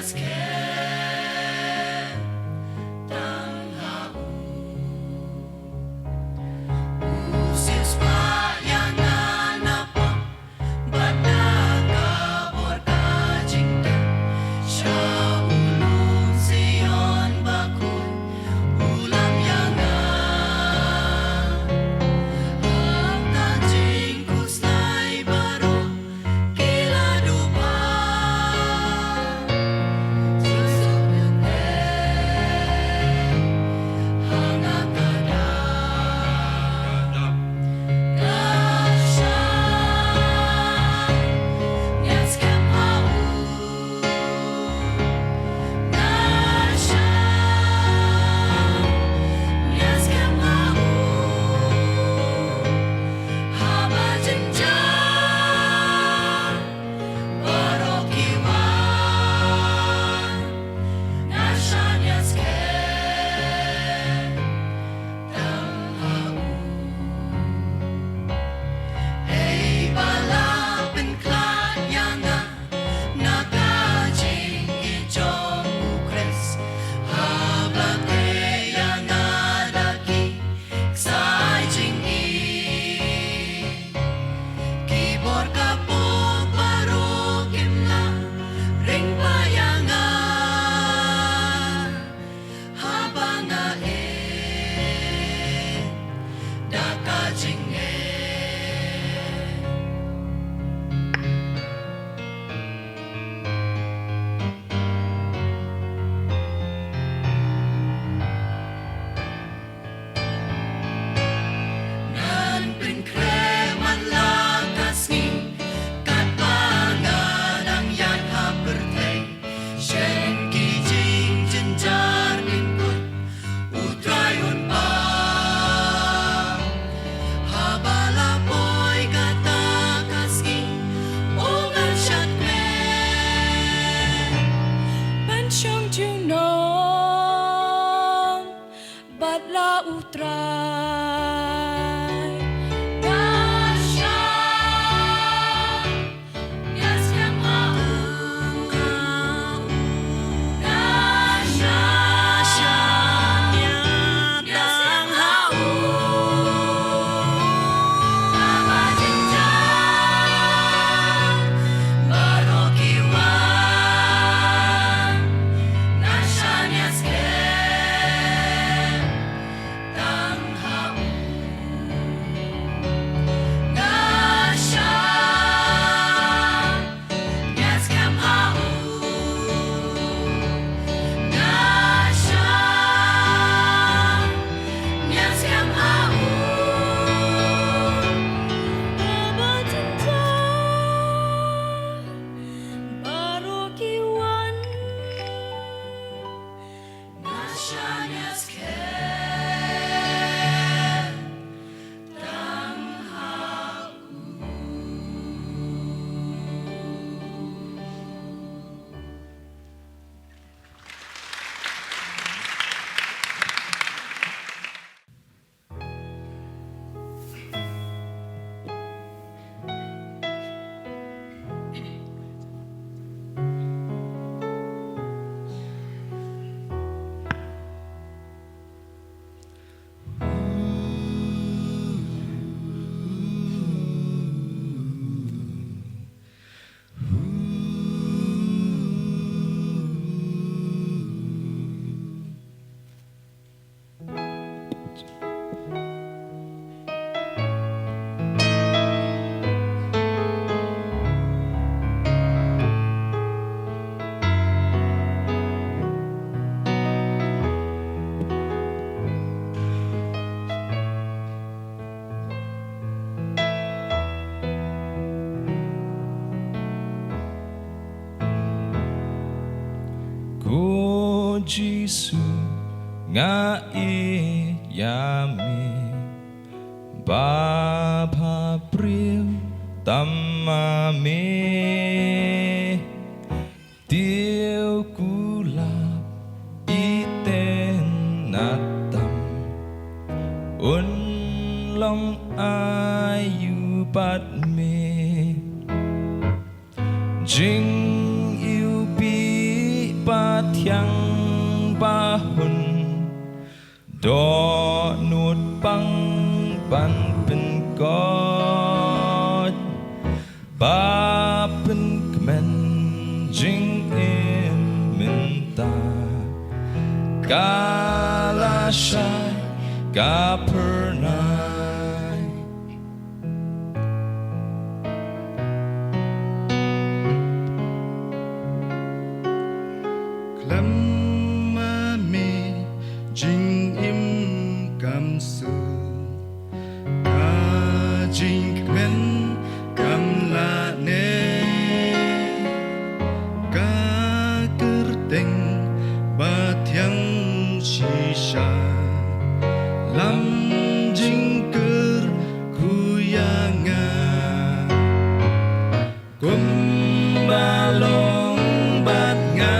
skhem tang ha u. U siewspah ïa nga na pop bad na ka bor ka jingtep. Sha u lum Sion bakhuid u lam ïa nga. Hangta jingkhuslai baroh ki la duh bha. Suk suk ïa nga ha nga ka dap. Nga shah, nga skhem ha u. Nga shah, nga skhem ha u. Haba jynjar baroh ki wan, nga shah, nga skhem tang ha u. Ei ba la pynkhlad ïa nga na ka jingïeit jong u Khrist, haba la teh ïa nga da ki ksai jingïeit. Ki bor ka pop baroh kim lah ring ba ïa nga. Haba nga ïeit da ka jingngeit. Ngan pynkhreh man la ka sngi, katba nga dang ïaid ha pyrthei. Shen ki jingjynjar kin kut, U Trai un pang. Haba la poi kata ka sngi, u ngan shad kmen ban shong junom bad la U Trai. Nga shah, nga skhem ha u. Nga shah, nga skhem ha u. Haba jynjar baroh ki wan, nga shah, nga skhem tang ha u. Nga shah, nga skhem ha u. Nga shah, nga skhem ha u. Haba jynjar baroh ki wan, nga shah, nga skhem tang ha u. Ko Jisu, nga ïeit ïa me, ba bhabriew tam ma me. Tiew kulap iten na tam, un long aïu bad me. Jingïewbih kiang ba hun dohnud pang ban pynkot ba pynkmen jingim mynta ka la shai ka phyrnai. Khlem ma me jingim kam suk, ka jingkmen kam lah ne, ka kyrteng ba thiang shisha lam jingkyrkhu ïa nga. Kumba long bad nga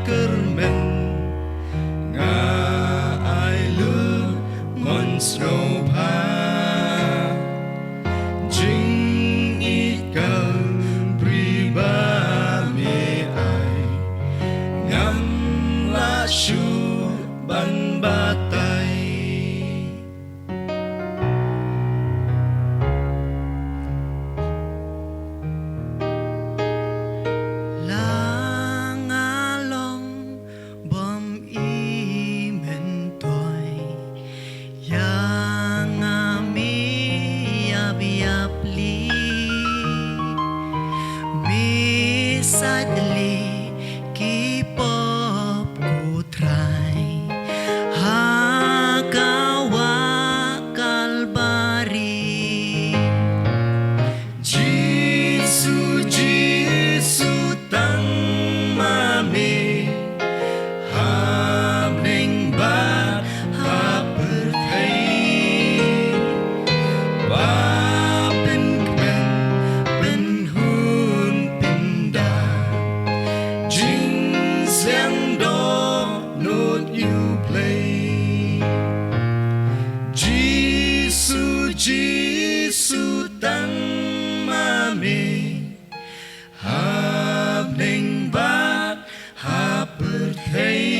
kyrmen, nga ai lut mon sngewbha. Jingïeit ka bri ba me ai, ngam lah shuh ban batai. La nga long bym i myntoi, ïa nga me ïap ïap lei. Me sait lei ki pop ko Trai ha ka wah Kalbari. Jisu, Jisu, tang ma me ha bneng bad ha pyrthei, ba pynkmen pynhun pynda, jingsliang dohnud ïa U Blei. Jisu, Jisu, tang ma me ha bneng bad ha pyrthei,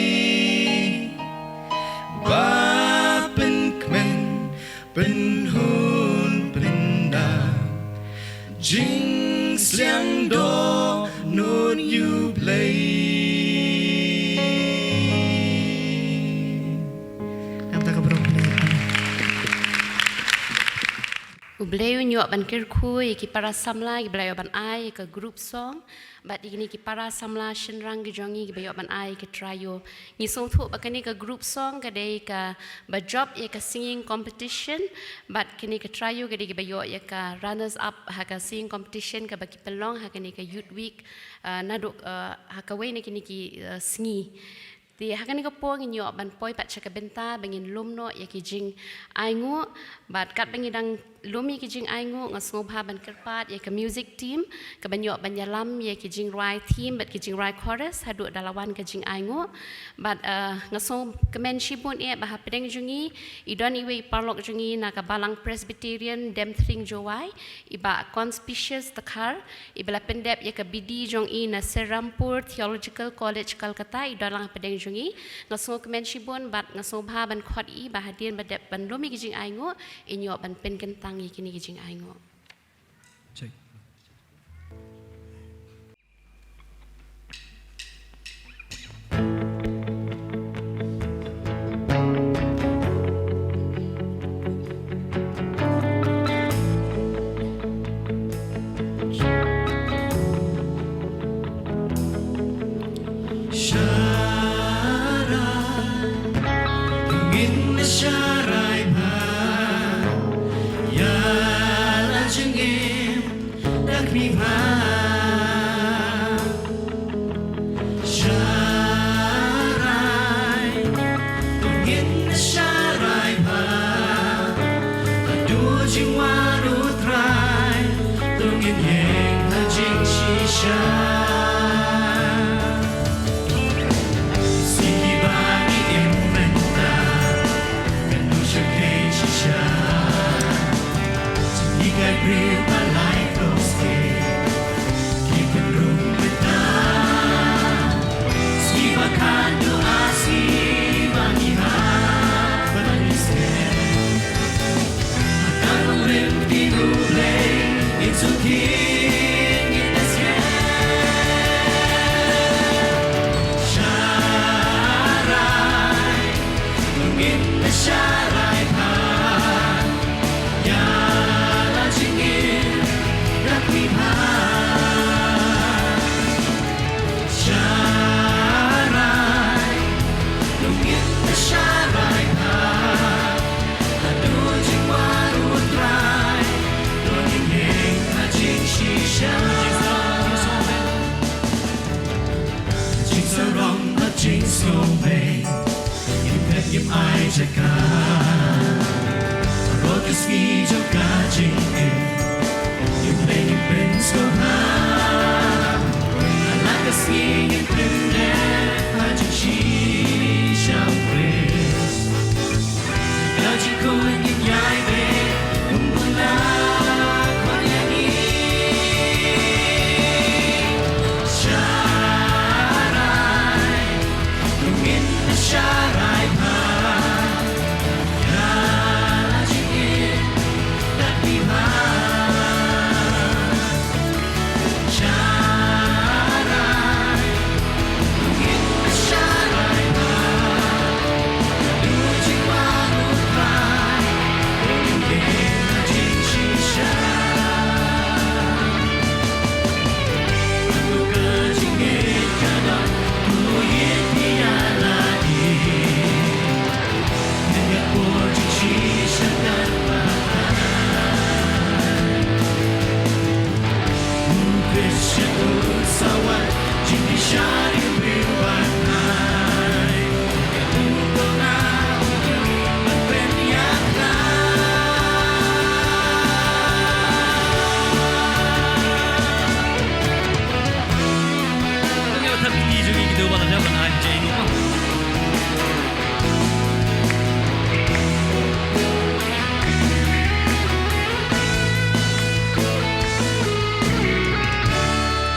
ba pynkmen pynhun pynda, jingsliang dohnud ïa U Blei. Kata ka briew Blei. U Blei un ïoh ban kyrkhu ïa ki para samla kiba la ïoh ban ai ïa ka group song, bad ïa kine ki para samla shynrang ki jong ngi kiba ïoh ban ai ïa ka trio. Ngi sngewthuh ba kane ka group song ka dei kaba jop ïa ka singing competition, bad kane ka trio ka dei kaba ïoh ïa ka runners up ha ka singing competition kaba ki pynlong ha kane ka Youth Week, ah, naduh, ah, ha kawei na kine ki, ah, sngi. Te ha kane ka por ngin ïoh ban poi pat sha ka bynta ba ngin lum noh ïa ki jingainguh, bad katba ngi dang lum ïa ki jingainguh, nga sngewbha ban kyrpad ïa ka music team kaban ïoh ban ïalam ïa ki jingrwai theme bad ki jingrwai chorus haduh da la wan ka jingainguh. Bad, eh, nga sngewkmen shibun eh ba hapdeng jong ngi i don iwei i paralok jong ngi na ka Balang Presbyterian Demthring Jowai, i Bah Conspicuous Dkhar, iba la pyndep ïa ka B D jong i na Serampore Theological College, Kolkata, i don lang hapdeng jong ngi. Nga sngewkmen shibun bad nga sngewbha ban khot ïa i ba hadien ba dep ban lum ïa ki jingainguh, in ïoh ban pynkyntang ïa kine ki jingainguh. Check. Sharai, ngin sharai bha ïa la jingim da khmih bha. Sharai, to ngin sharai bha. Haduh jingwan U Trai, to ngin ïeng ha jingshisha. Sngi ba ngi im mynta, kan duh shisha. Ki briew ba lai cross ki, ki pynrung bynta. Sngi ba ka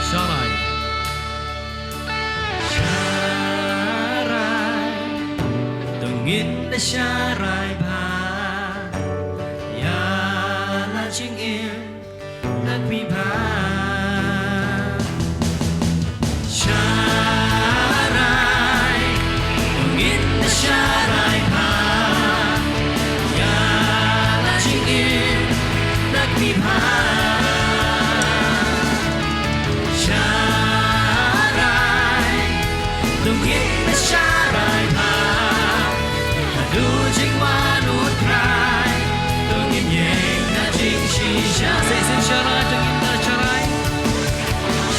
Sharai. Sharai. To ngin da sharai bha ïa la jingim na phi bha. Sharai, to ngin da sharai bha ïa la jingim na phi bha. Sharai, to ngin da sharai bha. Haduh jingwan U Trai, to ngin ïeng ha jingshisha. Sa shisien sharai, to ngin da sharai.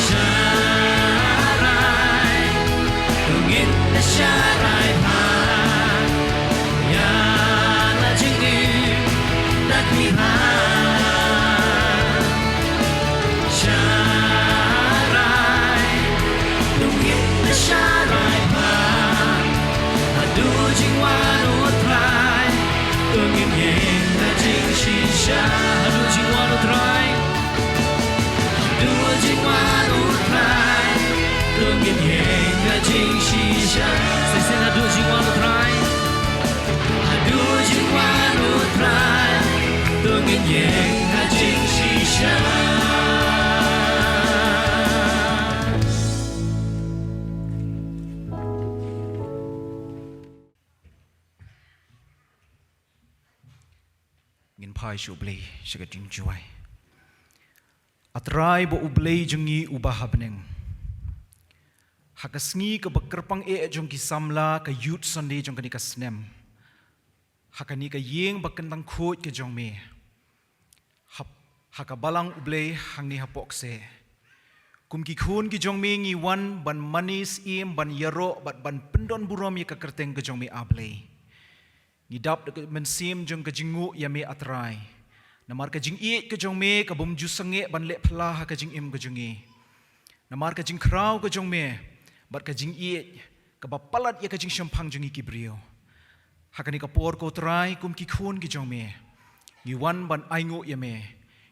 Sharai, to ngin da sharai bha ïa la jingim na phi bha. Sharai, to ngin da sharai bha. Haduh jingwan U Trai, to ngin ïeng ha jingshisha. Haduh jingwan U Trai. Haduh jingwan U Trai, to ngin ïeng ha jingshisha. Sa shisien, haduh jingwan U Trai. Haduh jingwan U Trai, to ngin ïeng ha jingshisha. Ngin phai sha U Blei sha ka jingduwai. A Trai bad U Blei jong ngi uba ha bneng, ha ka sngi kaba kyrpang eh jong ki samla, ka Youth Sunday jong kane ka snem, ha kane ka ïing ba kyntang khuid ka jong me, ha, ha ka balang U Blei hangne hapoh kseh, kum ki khun ki jong me ngi wan ban mane syiem, ban ïaroh bad ban pyndonburom ïa ka kyrteng ka jong me, A Blei. Ngi dap da ka mynsiem jong ka jingnguh ïa me, A Trai, namar ka jingïeit ka jong me ka bym ju sangeh ban leh phylla ha ka jingim ka jong ngi, namar ka jingkhraw ka jong me bad ka jingïeit kaba palat ïa ka jingshemphang jong ngi ki briew. Ha kane ka por ko Trai, kum ki khun ki jong me, ngi wan ban ainguh ïa me.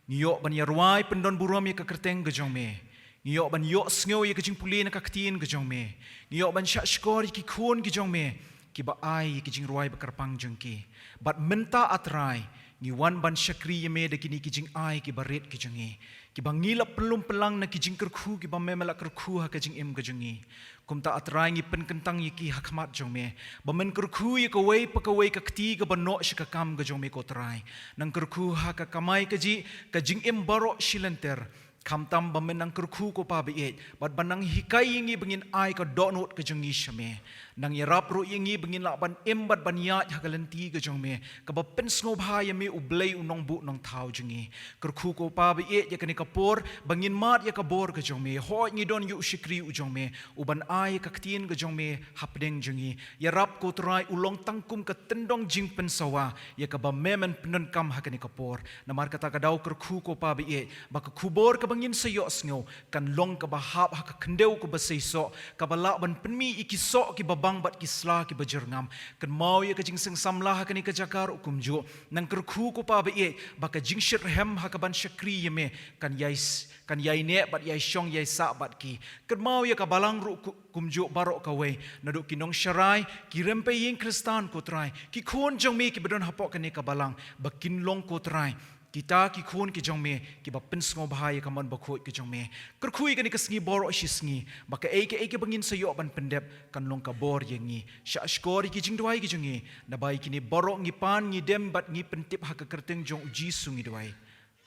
Ngi ïoh ban ïarwai pyndonburom ïa ka kyrteng ka jong me. Ngi ïoh ban ïohsngew ïa ka jingpule na ka ktien ka jong me. Ngi ïoh ban shahshkor ïa ki khun ki jong me kiba ai ïa ka jingrwai ba kyrpang jong ki. Bad mynta, A Trai, Ngi wan ban shakri ïa me da kine ki jingai kiba rit ki jong ngi, kiba ngi la pynlum pynlang na ki jingkyrkhu kiba me me la kyrkhu ha ka jingim ka jong ngi. Kumta A Trai ngi pynkyntang ïa ki ha khmat jong me, ba men kyrkhu ïa kawei pa kawei ka kti kaba noh sha ka kam ka jong me ko Trai. Nang kyrkhu ha ka kamai kajih, ka jingim baroh shi lynter. Khamtam ba men nang kyrkhu ko Pa ba ïeit, bad ban nang hikai ïa ngi ba ngin ai ka dohnud ka jong ngi sha me. Nang ïarap ruh ïa ngi ba ngin lah ban im bad ban ïaid ha ka lynti ka jong me, kaba pynsngewbha ïa me U Blei U Nongbuh Nongthaw jong ngi. Kyrkhu ko Pa ba ïeit ïa kane ka por, ba ngin mad ïa ka bor ka jong me. Hooid ngi don ïa u shakri u jong me, u ban ai ïa ka ktien ka jong me hapdeng jong ngi. Ïarap ko Trai u long tang kum ka tyndong jingpynsawa ïa kaba me men pyndonkam ha kane ka por. Namar kata ka daw kyrkhu ko Pa ba ïeit, ba ka khubor kaba ngin sa ïohsngew kan long kaba hap ha ka khyndew kaba seisoh, kaba lah ban pynmih ïa ki soh kiba bang bad ki sla kiba jyrngam. Kynmaw ïa ka jingseng samla ha kane ka jaka ruh kumjuh. Nang kyrkhu ko Pa ba ïeit, ba ka jingshitrhem ha kaban shakri ïa me kan ïai s-, kan ïai neh bad ïai shong ïai sah bad ki. Kynmaw ïa ka balang ruh ku-, kumjuh baroh kawei, naduh ki nongsharai, ki rympei ïing Khristan ko Trai, ki khun jong me kiba don hapoh kane ka balang, ba kin long ko Trai kita ki khun ki jong me kiba pynsngewbha ïa ka mon bakhuid ki jong me. Kyrkhu ïa kane ka sngi baroh shi sngi, ba kaei kaei kaba ngin sa ïoh ban pyndep kan long ka bor ïa ngi. Shah shkor ïa ki jingduwai ki jong ngi, naba ïa kine baroh ngi pan ngi dem bad ngi pyntip ha ka kyrteng jong U Jisu ngi duwai.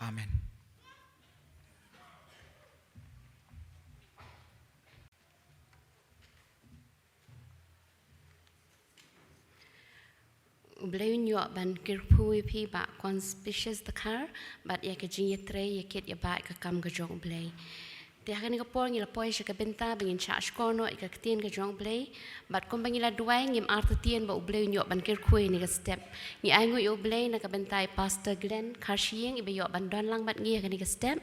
Amen. U Blei un ïoh ban kyrkhu ïa phi Bah Conspicuous Dkhar, bad ïa ka jingïatrei ïa kit ïa bah ïa ka kam ka jong U Blei. Te ha kane ka por ngi la poi sha ka bynta ba ngin shah shkor noh ïa ka ktien ka jong U Blei, bad kumba ngi la duwai ngim artatien ba U Blei un ïoh ban kyrkhu ïa kane ka step. Ngi ainguh ïa U Blei na ka bynta i Pastor Glenn Kharshiing iba ïoh ban don lang bad ngi ha kane ka step.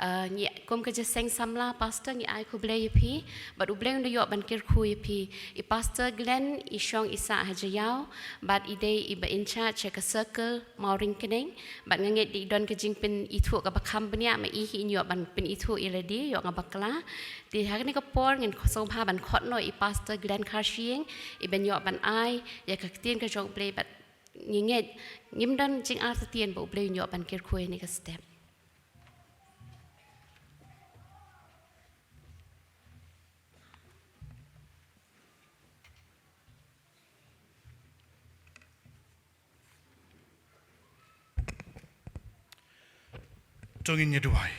Ah, ngi kum ka jingïaseng samla Pastor ngi ai khublei ïa phi, bad U Blei un da ïoh ban kyrkhu ïa phi. I Pastor Glenn i shong i sah ha Jaïaw, bad i dei iba in charge sha ka circle Mawryngkneng, bad nga ngeit dei i don ka jingpynithuh kaba kham bniah ma i hi in ïoh ban pynithuh ïa lade, ïoh nga bakla. Te ha kane ka por ngin sngewbha ban khot noh ïa i Pastor Glenn Kharshiing, iban ïoh ban ai ïa ka ktien ka jong U Blei, bad ngi ngeit ngim don jingartatien ba U Blei un ïoh ban kyrkhu ïa kane ka step. To ngin ïa duwai.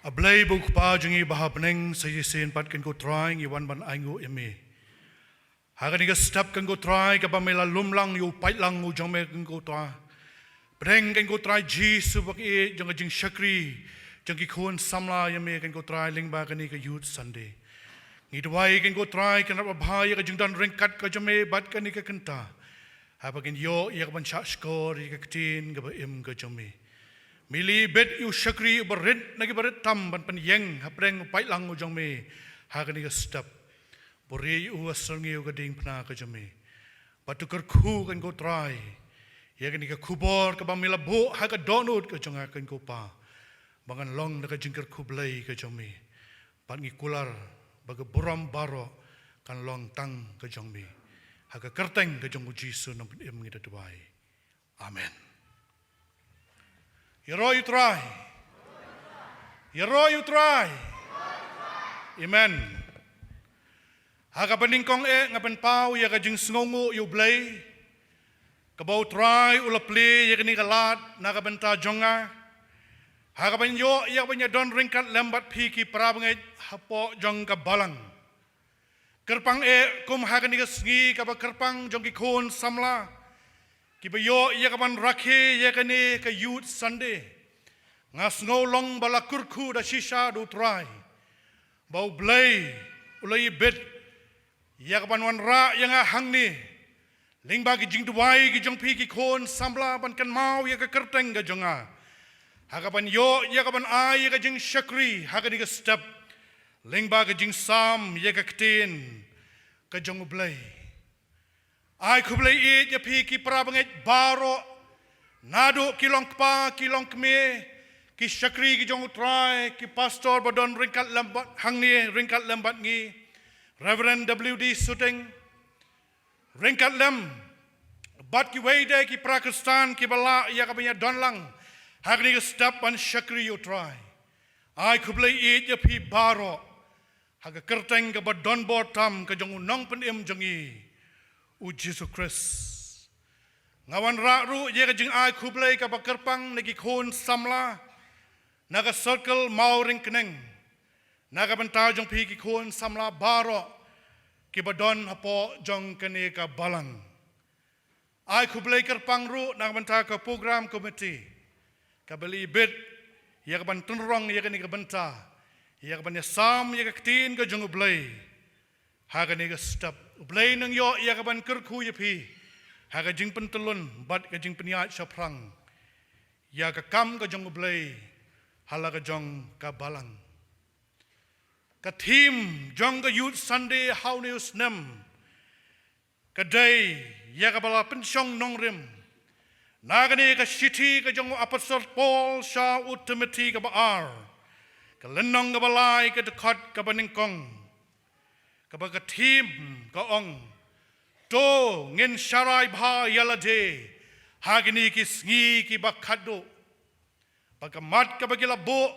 A Blei ba u Kpa jong ngi ba ha bneng, sa shisien pat kan ko Trai ngi wan ban ainguh ïa me. Ha kane ka step kan ko Trai kaba me la lum lang ïa u paidlang u jong me kan ko Trai. Pdeng kan ko Trai Jisu ba ki jong ka jingshakri jong ki khun samla ïa me kan ko Trai lyngba kane ka Youth Sunday. Ngi duwai kan ko Trai kan rap bha ïa ka jingdon ryngkat ka jong me bad kane ka kynta. Haba kin ïoh ïa ka ban shah shkor ïa ka ktien kaba im ka jong me. Me la bit ïa u shakri uba rit na kiba rit tam ban pynïeng hapdeng u paidlang u jong me ha kane ka step. Buhrieh ïa u ha syrngiew ka diengphna ka jong me. Bad to kyrkhu kan ko Trai ïa kane ka khubor kaba me la buh ha ka dohnud ka jong nga kan ko Pa. Ba ngan long da ka jingkyrkhu Blei ka jong me. Bad ngi kular ba ka burom baroh kan long tang ka jong me. Ha ka kyrteng ka jong u Jisu nongpynim ngi da duwai. Amen. Ïaroh ïa u Trai. Ïaroh ïa u Trai. Amen. Ha kaba nyngkong eh nga pynpaw ïa ka jingsngewnguh ïa u Blei. Kaba u Trai u la plie ïa kane ka lad na ka bynta jong nga. Ha kaban ïoh ïa kaban ïadon ryngkat lem bad phi ki para bangeit hapoh jong ka balang. Kyrpang eh kum ha kane ka sngi kaba kyrpang jong ki khun samla. Kiba ïoh ïa kaban rakhe ïa kane ka Youth Sunday. Nga sngew long ba la kyrkhu da shisha da u Trai. Ba u Blei u la ibit ïa kaban wanrah ïa nga hangne. Lyngba ki jingduwai ki jong phi ki khun samla ban kynmaw ïa ka kyrteng ka jong nga. Ha kaban ïoh ïa kaban ai ïa ka jingshakri ha kane ka step. Lyngba ka jingsam ïa ka ktien ka jong u Blei. Ai khublei ïa phi ki para bangeit baroh. Naduh ki long kpa ki long kmie, ki shakri ki jong u Trai, ki pastor ba don ryngkat lem bad hangne ryngkat lem bad ngi. Reverend W D Suting. Ryngkat lem bad kiwei de ki para Khristan kiba lah ïa ka ban ïadon lang ha kane ka step ban shakri ïa U Trai. Ai khublei ïa phi baroh ha ka kyrteng kaba donbor tam ka jong U Nongpynim jong ngi, U Jisu Khrist. Nga wanrah ruh ïa ka jingai khublei kaba kyrpang na ki khun samla na ka circle Mawryngkneng, na ka bynta jong phi ki khun samla baroh kiba don hapoh jong kane ka balang. Ai khublei kyrpang ruh na ka bynta ka program committee kaba la ibit ïa ka ban tynrong ïa kane ka bynta, ïa ka ban ïasam ïa ka ktien ka jong U Blei ha kane ka step. U Blei un ïoh ïa ka ban kyrkhu ïa phi ha ka jingpyntyllun bad ka jingpynïaid shaphrang ïa ka kam ka jong U Blei ha la ka jong ka balang. Ka theme jong ka Youth Sunday ha une u snem ka dei ïa kaba la pynshong nongrim na kane ka shithi ka jong u Apostol Paul sha u Timothi kaba ar, ka lynnong kaba lai, ka dkhot kaba nyngkong, kaba ka theme ka ong: To ngin sharai bha ïa lade ha kine ki sngi kiba khatduh. Ba ka mat kaba ki la buh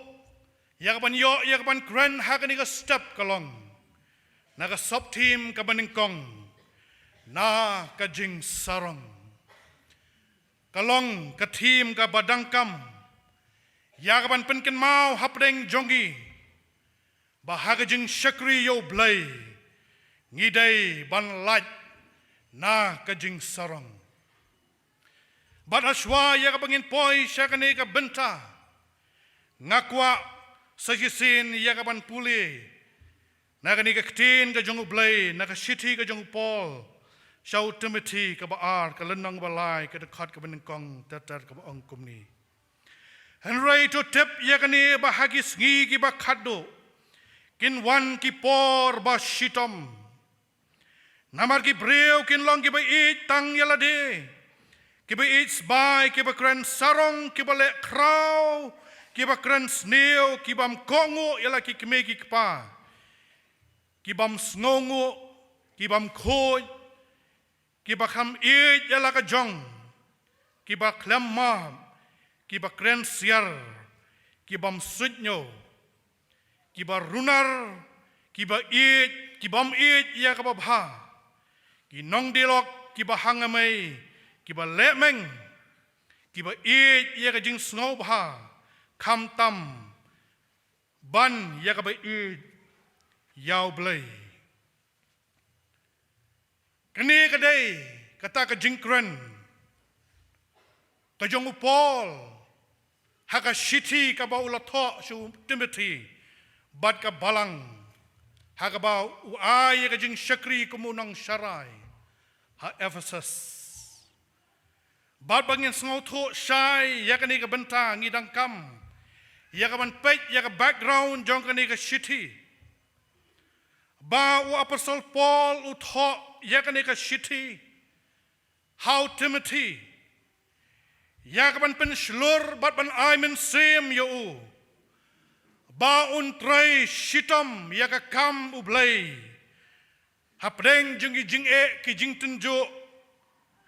ïa ka ban ïoh ïa ka ban kren ha kane ka step ka long na ka sub theme kaba nyngkong: Na ka jingsarong. Ka long ka theme kaba donkam ïa ka ban pynkynmaw hapdeng jong ngi ba ha ka jingshakri ïa U Blei ngi dei ban lait na ka jingsarong. Bad hashwa ïa kaba ngin poi sha kane ka bynta, nga kwah sa shisien ïa ka ban pule na kane ka ktien ka jong U Blei na ka shithi ka jong u Paul sha u Timothi kaba ar, ka lynnong ba lai, ka dkhot kaba nyngkong ter ter, kaba ong kumne: Hynrei to tip ïa kane, ba ha ki sngi kiba khatduh kin wan ki por ba shitom. Namar ki briew kin long kiba ïeit tang ïa lade, kiba ïeit sbai, kiba kren sarong, kiba leh khraw, kiba kren sniew, ki bym kohnguh ïa la ki kmie ki kpa, ki bym sngewnguh, ki bym khuid, kiba kham ïeit ïa la ka jong, kiba khlem map, kiba kren siar, ki bym suidñiew, kiba runar, kiba ïeit, ki bym ïeit ïa kaba bha, ki nongdialog, kiba hangamei, kiba lehmeng, kiba ïeit ïa ka jingsngewbha, khamtam ban ïa kaba ïeit ïa U Blei. Kane ka dei kata ka jingkren ka jong u Paul ha ka shithi kaba u la thoh sha u Timothi bad ka balang, ha kaba u ai ïa ka jingshakri kum u nongsharai ha Ephesus. Bad ba ngin sngewthuh shai ïa kane ka bynta, ngi donkam ïa ka ban peit ïa ka background jong kane ka shithi. Ba u Apostol Paul u thoh ïa kane ka shithi ha u Timothi ïa ka ban pynshlur bad ban ai mynsiem ïa u ba un trei shitom ïa ka kam U Blei hapdeng jong ki jingeh, ki jingtynjuh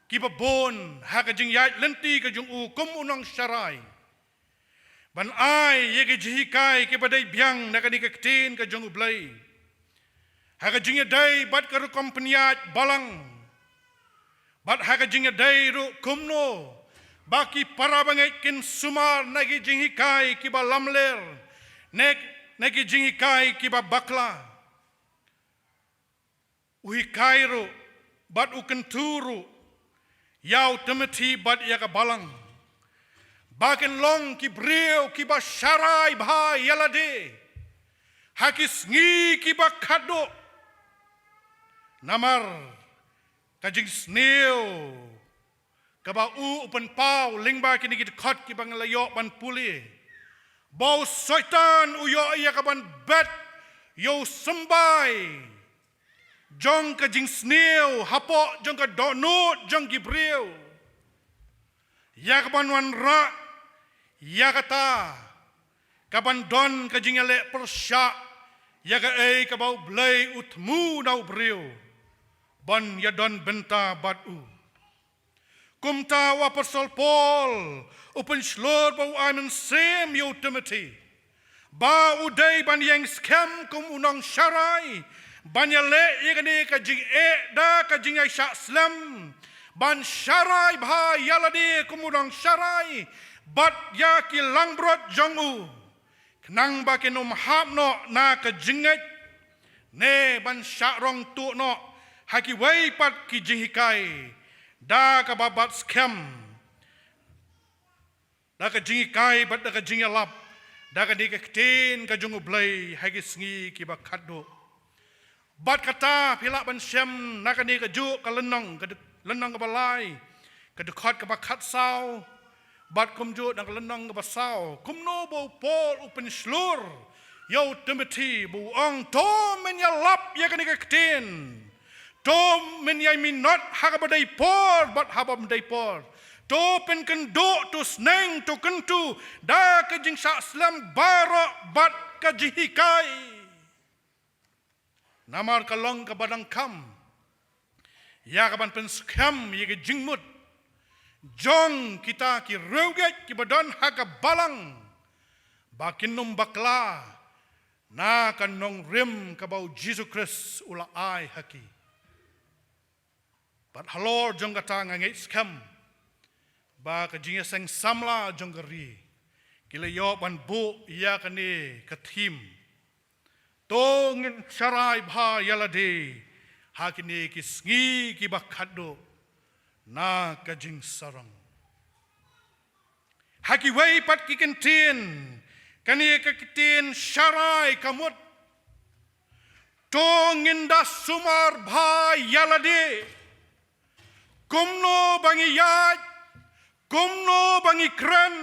kiba bun, ha ka jingïaid lynti ka jong u kum u nongsharai, ban ai ïa ki jinghikai kiba dei biang na kane ka ktien ka jong U Blei, ha ka jingïadei bad ka rukom pynïaid balang, bad ha ka jingïadei ruh kumno ba ki para bangeit kin sumar na ki jinghikai kiba lamler, ne na ki jinghikai kiba bakla. U hikai ruh bad u kyntu ruh ïa u Timothi bad ïa ka balang ba kin long ki briew kiba sharai bha ïa lade ha ki sngi kiba khatduh. Namar ka jingsniew kaba u u pynpaw lyngba kine ki dkhot kiba nga la ïoh ban pule, ba u Soitan u ïoh ïa ka ban bet ïa u symbai jong ka jingsniew hapoh jong ka dohnud jong ki briew, ïa ka ban wanrah ïa kata ka ban don ka jingïaleh pyrshah ïa kaei kaba U Blei u thmu na u briew ban ïadon bynta bad u. Kumta u Apostol Paul u pynshlur ba u ai mynsiem ïa u Timothi, ba u dei ban ïeng skhem kum u nongsharai, ban ïaleh ïa kane ka jingeh da ka jingïaishah slem, ban sharai bha ïa lade kum u nongsharai bad ïa ki langbrot jong u, khnang ba kin ym hap noh na ka jingngeit, ne ban shah rong tuh noh ha kiwei pat ki jinghikai, da kaba bat skhem, da ka jinghikai bad da ka jingïalap da kane ka ktien ka jong U Blei ha ki sngi kiba khatduh. Bad kata phi lah ban shem na kane kajuh ka lynnong, ka dy-, lynnong kaba lai, ka dkhot kaba khatsaw, bad kumjuh na ka lynnong kaba saw, kumno ba u Paul u pynshlur ïa u Timothi, ba u ong, to men ïalap ïa kane ka ktien, to men ïai minot ha kaba dei por bad ha kaba ym dei por, to pynkynduh, to sneng, to kyntu da ka jingshah slem baroh bad ka jinghikai. Namar ka long kaba donkam ïa ka ban pynskhem ïa ka jingmut jong kita ki riewngeit kiba don ha ka balang, ba kin ym bakla na ka nongrim kaba U Jisu Khrist u la ai ha ki. Bad halor jong kata nga ngeit skhem ba ka jingïaseng samla jong ka ri ki la ïoh ban buh ïa kane ka theme, to ngin sharai bha ïa lade ha kine ki sngi kiba khatduh na ka jingsarong. Ha kiwei pat ki kyntien, kane ka ktien sharai ka mut, to ngin da sumar bha ïa lade. Kumno ba ngi ïaid, kumno ba ngi kren,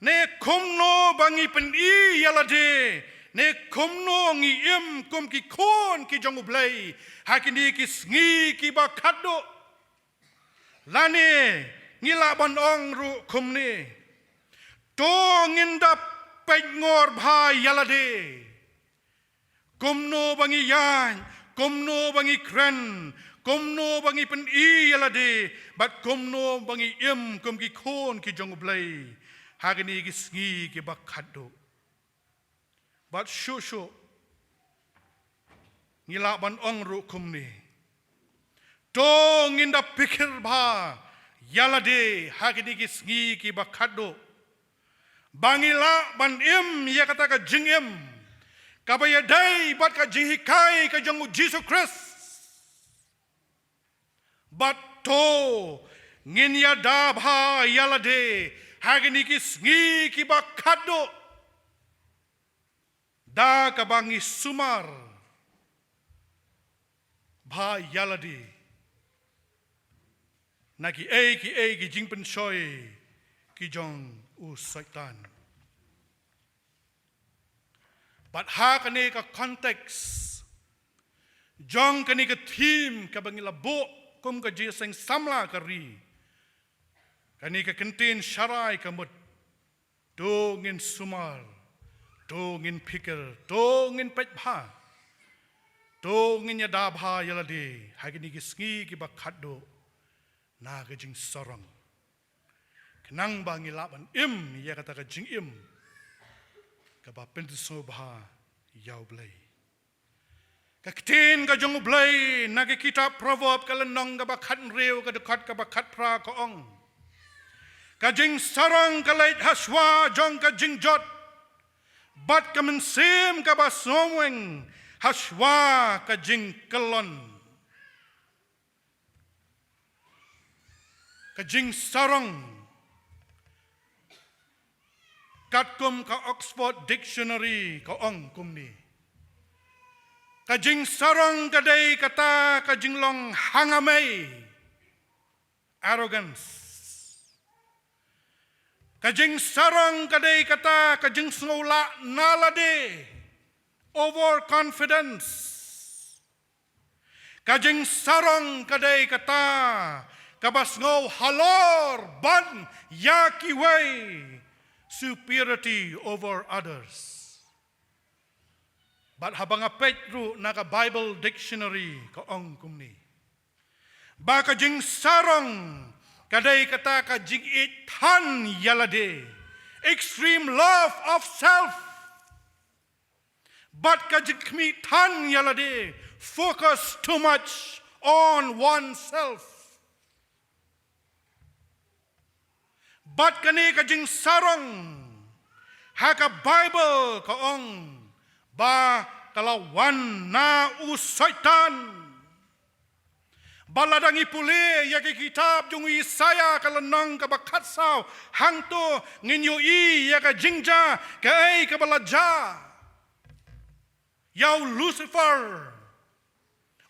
ne kumno ba ngi pyni ïa lade, ne kumno ngi im kum ki khun ki jong U Blei ha kine ki sngi kiba khatduh. Lane ngi lah ban ong ruh kumne, to ngin da peit ngor bha ïa lade. Kumno ba ngi ïaid, kumno ba ngi kren, kumno ba ngi pyni ïa lade, bad kumno ba ngi im kum ki khun ki jong U Blei ha kine ki sngi kiba khatduh. Bad shuh shuh ngi lah ban ong ruh kumne, to ngin da pyrkhat bha ïa lade ha kine ki sngi kiba khatduh, ba ngi lah ban im ïa kata ka jingim kaba ïadei bad ka jinghikai ka jong U Jisu Khrist. Bad to ngin ïada bha ïa lade ha kine ki sngi kiba khatduh, da kaba ngi sumar bha ïa lade na kiei kiei ki jingpynshoi ki jong u Soitan. Bad ha kane ka context jong kane ka theme kaba ngi la buh kum ka jingïaseng samla ka ri, kane ka kyntien sharai ka mut, to ngin sumar, to ngin pyrkhat, to ngin peit bha, to ngin ïada bha ïa lade ha kine ki sngi kiba khatduh na ka jingsarong, khnang ba ngi lah ban im ïa kata ka jingim kaba pynsngewbha ïa U Blei. Ka ktien ka jong U Blei na ka kitab Proverb ka lynnong kaba khathynriew ka dkhot kaba khatphra ka ong, ka jingsarong ka leit hashwa jong ka jingjot, bad ka mynsiem kaba sngewbha hashwa ka jingkyllon. Ka jingsarong, katkum ka Oxford Dictionary ka ong kumne, ka jingsarong ka dei kata ka jinglong hangamei, arrogance. Ka jingsarong ka dei kata ka jingsngewlah na lade, overconfidence. Ka jingsarong ka dei kata kaba sngew halor ban ïa kiwei, superiority over others. Bad haba nga peit ruh na ka Bible Dictionary ka ong kumne, ba ka jingsarong Ka dei kata ka jingïeit than ïa lade, extreme love of self. Bad ka jingkhmih than ïa lade, focus too much on oneself. Bad kane ka jingsarong, ha ka Baibl ka ong ba ka la wan na u Soitan. Ba lada ngi pule ïa ka kitab jong u Isaïah ka lynnong kaba khatsaw, hangto ngin ïohi ïa ka jingjia kaei kaba la jia ïa u Lucifer,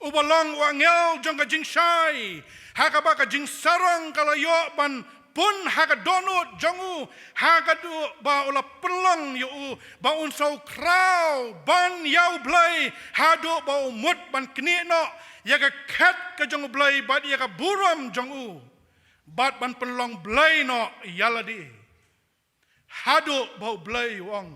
uba long u angel jong ka jingshai, ha kaba ka jingsarong ka la ïoh ban pun ha ka dohnud jong u, ha kaduh ba u la pynlong ïa u ba un sa khraw ban ïa u Blei, haduh ba u mut ban knieh noh ïa ka khet ka jong u Blei bad ïa ka burom jong u, bad ban pynlong blei noh ïa lade. Haduh ba u Blei u ong,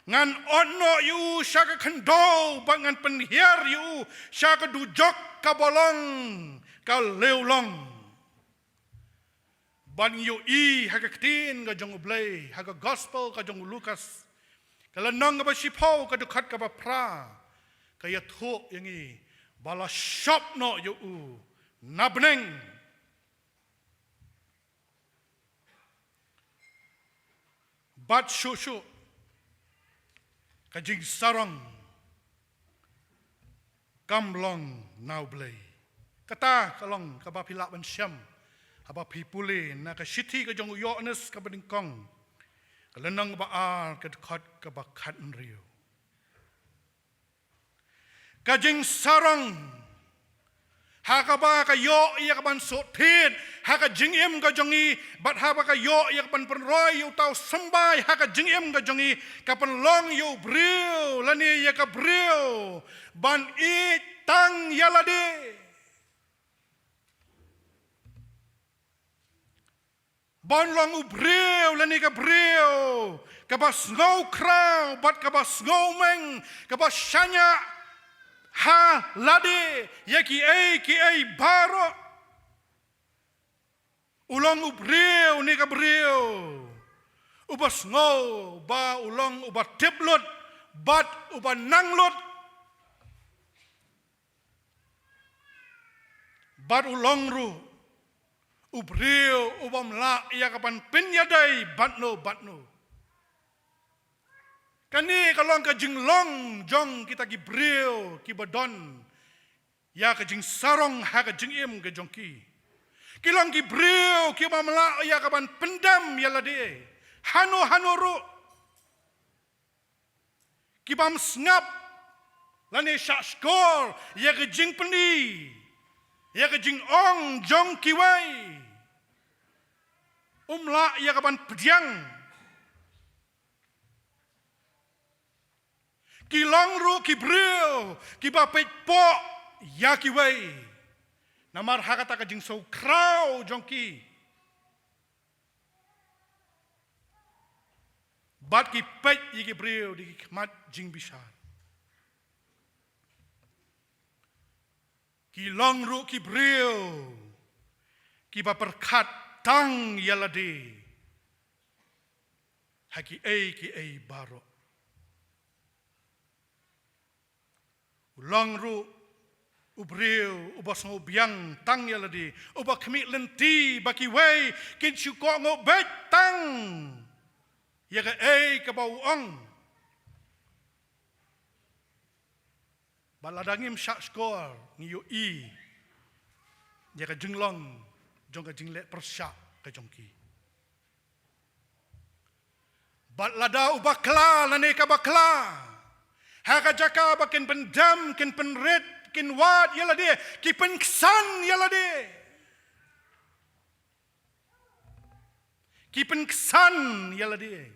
ngan ot noh ïa u sha ka khyndew bad ngan pynhiar ïa u sha ka dujok kaba long ka leh long. Bad ngi ïohi ha ka ktien ka jong u Blei, ha ka gospel ka jong u Lukas, ka lynnong kaba shiphew, ka dkhot kaba phra, ka ïathuh ïa ngi ba la shop noh ïa u na bneng. Bad shuh shuh ka jingsarong kam long na u Blei. Kata ka long kaba phi lah ban shem haba phi pule na ka shithi ka jong u Ïoannis kaba nyngkong, ka lynnong ba ar, ka dkhot kaba khathynriew. Ka jingsarong, ha kaba ka ïoh ïa ka ban sngewthuh ha ka jingim ka jong ngi, bad haba ka ïoh ïa ka ban pynroi ïa uta u symbai ha ka jingim ka jong ngi, ka pynlong ïa u briew lane ïa ka briew ban ïeit tang ïa lade. Ban long u briew lane ka briew kaba sngew khraw bad kaba sngew meng, kaba shaniah ha lade ïa kiei kiei baroh. U long u briew ne ka briew uba sngew ba u long uba tip lut bad uba nang lut. Bad u long ruh u briew u bym lah ïa ka ban pynïadei bad no bad no. Kane ka long ka jinglong jong kita ki briew kiba don ïa ka jingsarong ha ka jingim ka jong ki. Ki long ki briew ki bym lah ïa ka ban pyndem ïa lade hano hano ruh. Ki bym sngap lane shah shkor ïa ka jingpyni, ïa ka jingong jong kiwei. Um lah ïa ka ban pdiang. Ki long ruh ki briew kiba peit poh ïa kiwei. Namar ha kata ka jingsngewkhraw jong ki. Bad ki peit ïa ki briew da ki khmat jingbishar. Ki long ruh ki briew kiba pyrkhat tang ïa lade ha kiei kiei baroh. U long ruh u briew uba sngew biang tang ïa lade, uba khmih lynti ba kiwei kin shu kohnguh beit tang ïa kaei kaba u ong. Bad lada ngim shah shkor ngi ïohi ïa ka jinglong jong ka jingleh pyrshah ka jong ki. Bad lada u bakla lane ka bakla, ha ka jaka ba kin pyndem, kin pynrit, kin wad ïa lade, ki pynksan ïa lade. Ki pynksan ïa lade.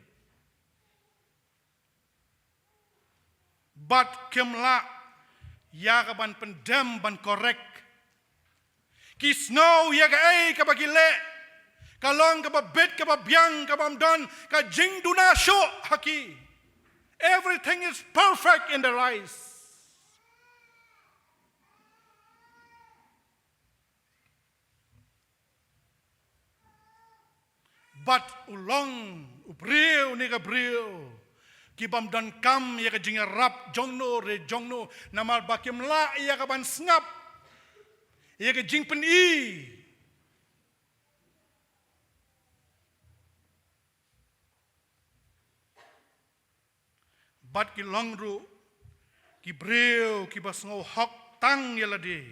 Bad kim lah ïa ka ban pyndem ban korek. Ki sngew ïa kaei kaba ki leh ka long kaba bit, kaba biang, kaba ym don ka jingduna shuh ha ki. Everything is perfect in their eyes. Bad u long u briew ne ka briew ki bym donkam ïa ka jingïarap jong no re jong no, namar ba kim lah ïa ka ban sngap ïa ka jingpyni. Bad ki long ruh ki briew kiba sngew hok tang ïa lade,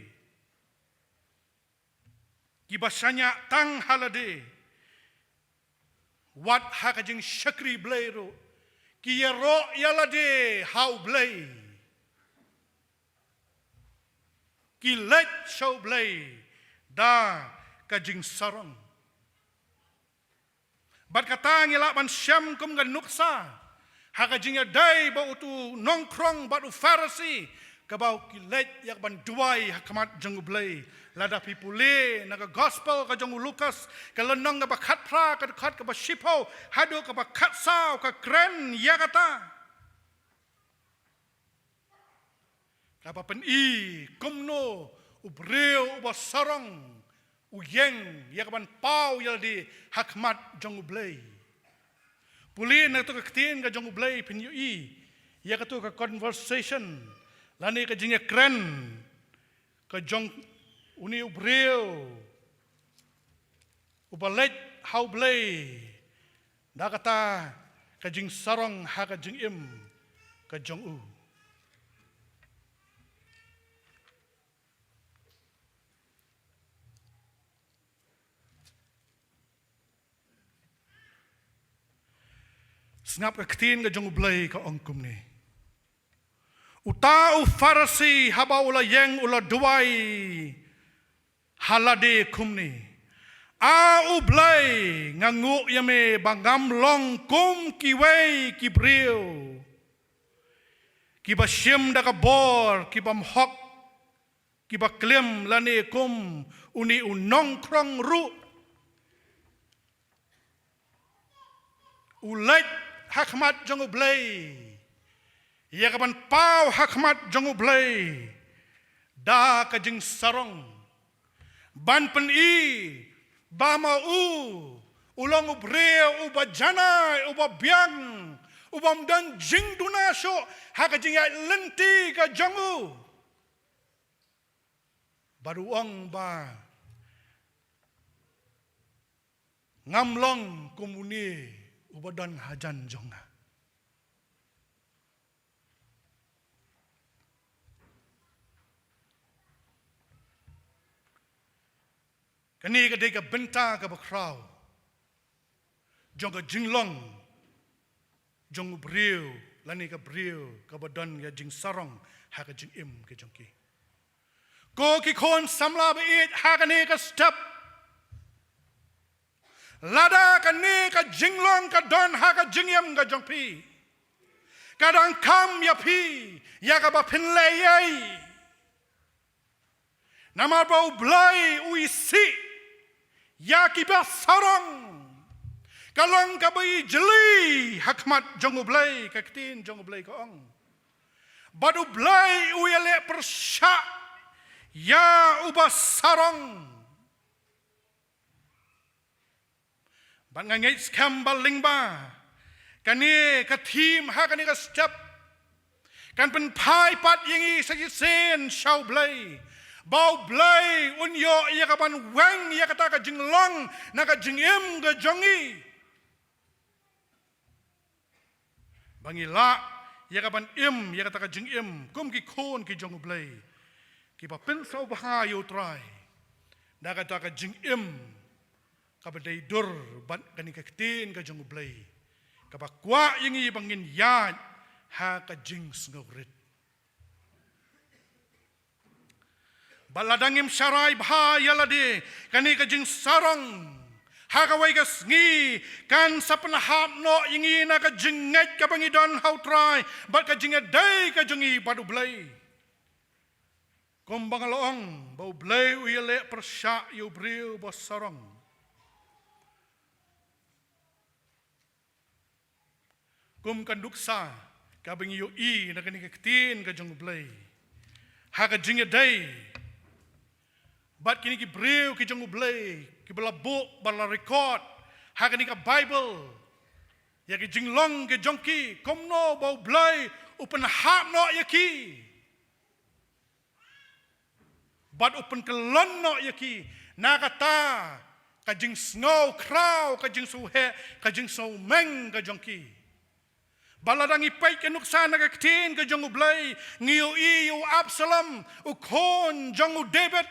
kiba shaniah tang ha lade. Wat ha ka jingshakri Blei ruh ki ïaroh ïa lade ha u Blei, ki leit sha u Blei da ka jingsarong. Bad kata ngi lah ban shem kum ka nuksa ha ka jingïadei bad utu nongkhrong bad u Pharisi, kaba ki leit ïa ka ban duwai ha khmat jong u Blei. Lada phi pule na ka gospel ka jong u Lukas, ka lynnong kaba khatphra, ka dkhot kaba shiphew haduh kaba khatsaw, ka kren ïa kata. Kaba pyni kumno u briew uba sarong u ïeng ïa ka ban paw ïa lade ha khmat jong u Blei. Pule na kato ka ktien ka jong u Blei phin ïohi ïa kato ka conversation lane ka jingïakren ka jong une u briew uba leit ha u Blei da kata ka jingsarong ha ka jingim ka jong u. Sngap ka ktien ka jong u Blei, ka ong kumne: Uta u Pharisi haba u la ïeng u la duwai ha lade kumne: A U Blei, nga nguh ïa me ba ngam long kum kiwei ki briew kiba shim da ka bor ki bym hok kiba klim, lane kum une u nongkhrong ruh. U leit ha khmat jong u Blei ïa ka ban paw ha khmat jong u Blei da ka jingsarong, ban pyni ba ma u u long u briew uba janai, uba biang, u bym don jingduna shuh ha ka jingïaid lynti ka jong u. Bad u ong ba ngam long kum une uba don hajan jong nga. Kane ka dei ka bynta kaba khraw jong ka jinglong jong u briew lane ka briew kaba don ka jingsarong ha ka jingim ka jong ki. Ko ki khun samla ba ïeit, ha kane ka step, lada kane ka jinglong ka don ha ka jingim ka jong phi, ka donkam ïa phi ïa kaba phin leh ei. Namar ba u Blei u isih ïa kiba sarong. Ka long kaba ijli ha khmat jong u Blei, ka ktien jong u Blei ka ong. Bad u Blei u ïaleh pyrshah ïa uba sarong. Bad nga ngeit skhem ba lyngba kane ka theme ha kane ka step, kan pynphai pat ïa ngi sa shisien sha u Blei, ba u Blei un ïoh ïa ka ban weng ïa kata ka jinglong na ka jingim ka jong ngi. Ba ngi lah ïa ka ban im ïa kata ka jingim kum ki khun ki jong u Blei, kiba pynsngewbha ïa u Trai da kata ka jingim kaba dei dur bad kane ka ktien ka jong u Blei, kaba kwah ïa ngi ba ngin ïaid ha ka jingsngewrit. Bad lada ngim sharai bha ïa lade, kane ka jingsarong ha kawei ka sngi kan sa pynhap noh ïa ngi na ka jingngeit kaba ngi don ha u Trai bad ka jingïadei ka jong ngi bad u Blei. Kumba nga la ong ba u Blei u ïaleh pyrshah ïa u briew ba sarong. Kum ka nuksa kaba ngi ïohi na kane ka ktien ka jong u Blei, ha ka jingïadei bad kine ki briew ki jong u Blei kiba la buh bad la record ha kane ka Baibl ïa ki jinglong ki jong ki, kumno ba U Blei u pynhap noh ïa ki bad u pynkyllon noh ïa ki na kata ka jingsngew khraw, ka jingsngew heh, ka jingsngew meng ka jong ki. Ba lada ngi peit ka nuksa na ka ktien ka jong U Blei, ngi ïohi ïa u Absalom, u khun jong u David.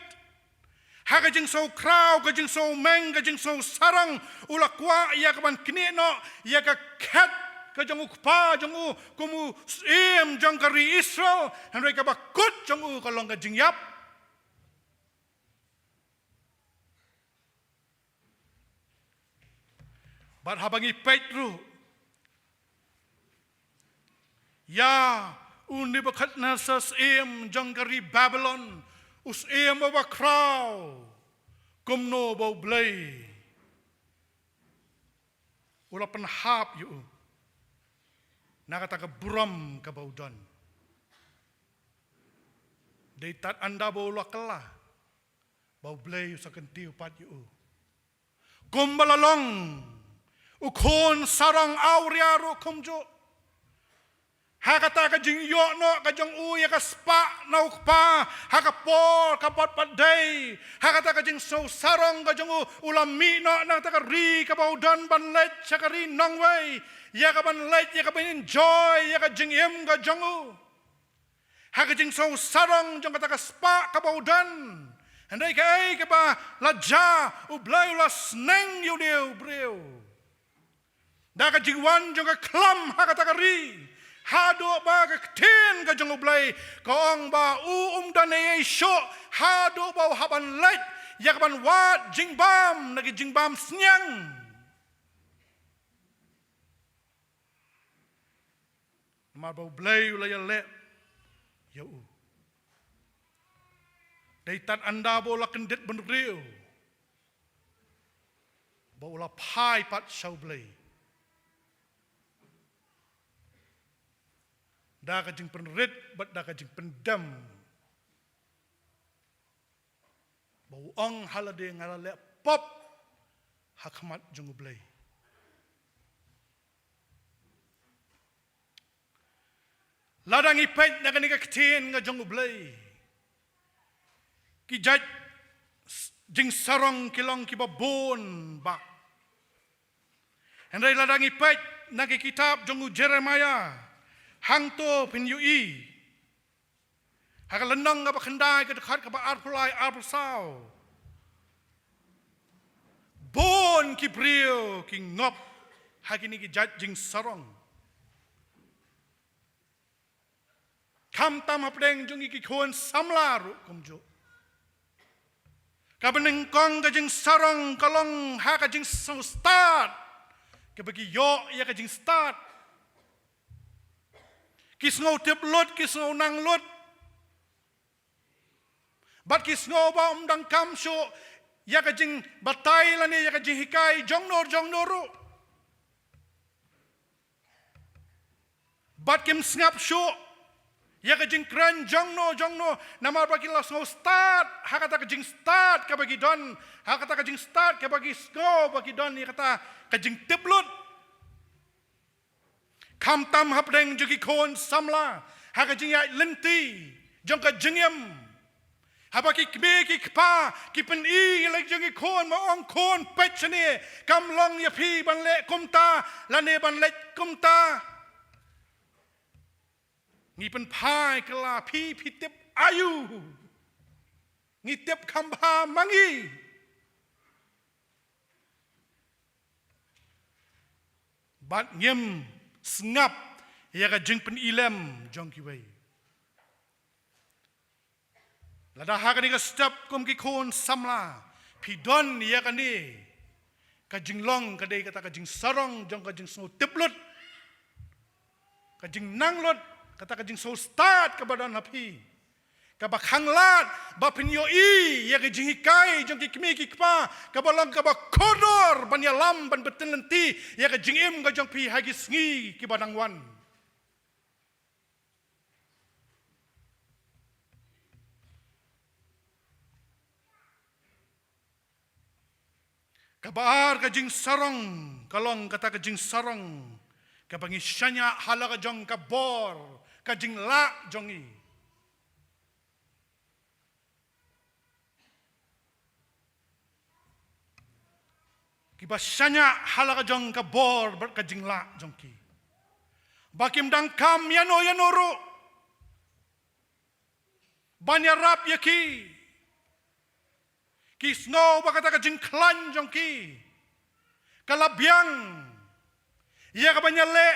Ha ka jingsngew khraw, ka jingsngew meng, ka jingsngew sarong, u la kwah ïa ka ban knieh noh ïa ka khet ka jong u kpa jong u kum u syiem jong ka ri Israel, hynrei kaba kut jong u ka long ka jingïap. Bad haba ngi peit ruh ïa u Nebuchadnezzar, syiem jong ka ri Babilon, u syiem uba khraw, kumno ba U Blei u la pynhap ïa u na kata ka burom kaba u don. Dei tad ynda ba u la kylla ba U Blei u sa kyntiew pat ïa u. Kumba la long u khun sarong awria ruh kumjuh. Ha kata ka jingïoh noh ka jong u ïa ka spah na u kpa ha ka por ka bad pat dei, ha kata ka jingsngew sarong ka jong u, u la mih noh na kata ka ri kaba u don ban leit sha ka ri nongwei, ïa ka ban leit, ïa ka ban enjoy ïa ka jingim ka jong u. Ha ka jingsngew sarong jong kata ka spah kaba u don, hynrei kaei kaba la jia, U Blei u la sneng ïa une u briew da ka jingwan jong ka khlam ha kata ka ri. Haduh ba ka ktien ka jong U Blei ka ong ba u um don ei ei shuh haduh ba u hap ban leit ïa ka ban wad jingbam na ki jingbam sniang. Namar ba U Blei u la ïaleh ïa u. Dei tad ynda ba u la kyndit bynriew ba u la phai pat sha U Blei da ka jingpynrit bad da ka jingpyndem, ba u ong, ha lade nga la leh pop ha khmat jong U Blei. Lada ngi peit na kane ka ktien ka jong U Blei, ki jait s-, jingsarong ki long kiba bun bha. Hynrei lada ngi peit na ki kitab jong u Jeremiah, hangto phin ïohi ha ka lynnong kaba khyndai, ka dkhot kaba arphew lai, arphew saw, bun ki briew ki ngop ha kine ki jait jingsarong. Khamtam hapdeng jong ngi ki khun samla ruh kumjuh. Kaba nyngkong ka jingsarong ka long ha ka jingsngewstad, kaba ki ïoh ïa ka jingstad. Ki sngew tip lut, ki sngew nang lut. Bad ki sngew ba ym donkam shuh ïa ka jingbatai lane ïa ka jinghikai jongno jongno ruh. Bad kim sngap shuh ïa ka jingkren jongno jongno, namar ba ki la sngewstad ha kata ka jingstad kaba ki don, ha kata ka jingstad kaba ki sngew ba ki don ïa kata ka jingtip lut. Khamtam hapdeng jong ki khun samla ha ka jingïaid lynti jong ka jingim, haba ki kmie ki kpa ki pyni ïa la ki jong ki khun, ba ong, khun, peit shane, kam long ïa phi ban leh kumta lane ban leit kumta. Ngi pynphai kylla, phi, phi tip aïu? Ngi tip kham bha ma ngi. Bad ngim sngap ïa ka jingpyni lem jong kiwei. Lada ha kane ka step kum ki khun samla phi don ïa kane ka jinglong, ka dei kata ka jingsarong jong ka jingsngewtip lut, ka jingnang lut, kata ka jingsngewstad kaba don ha phi, kaba khanglad ba phin ïohi ïa ka jinghikai jong ki kmie ki kpa kaba long kaba kordor ban ïalam, ban btin lynti ïa ka jingim ka jong phi ha ki sngi kiba dang wan. Kaba ar ka jingsarong, ka long kata ka jingsarong kaba ngi shaniah ha la ka jong ka bor ka jinglah jong ngi. Kiba shaniah ha la ka jong ka bor bad ka jinglah jong ki, ba kim dang kham ïano ïano ruh ban ïarap ïa ki. Ki sngew ba kata ka jingkhlaiñ jong ki ka la biang ïa ka ban ïaleh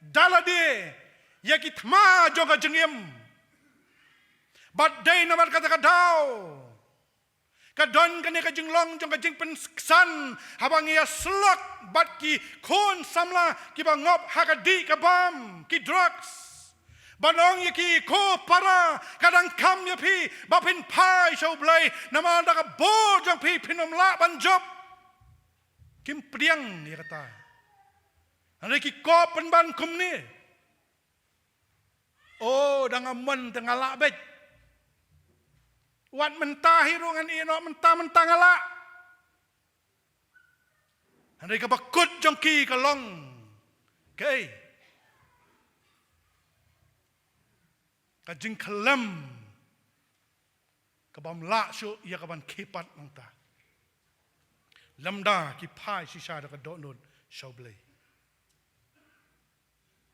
da lade ïa ki thma jong ka jingim. Bad dei namar kata ka daw ka don kane ka jinglong jong ka jingpynksan haba ngi ïasyllok bad ki khun samla kiba ngop ha ka dih ka bam, ki drugs. Ban ong ïa ki, ko para, ka dang kham ïa phi ba phin phai sha U Blei, namar da ka bor jong phi phin ym lah ban jop. Kim pdiang ïa kata. Hynrei ki kop pynban kumne. O, da nga mon te nga lah beit. Wat mynta hi ruh ngan ïeh noh, mynta mynta nga lah. Hynrei kaba kut jong ki ka long kaei? Ka jingkhyllem kaba ym lah shuh ïa ka ban khie pat nangta. Lymda ki phai shisha da ka dohnud sha U Blei.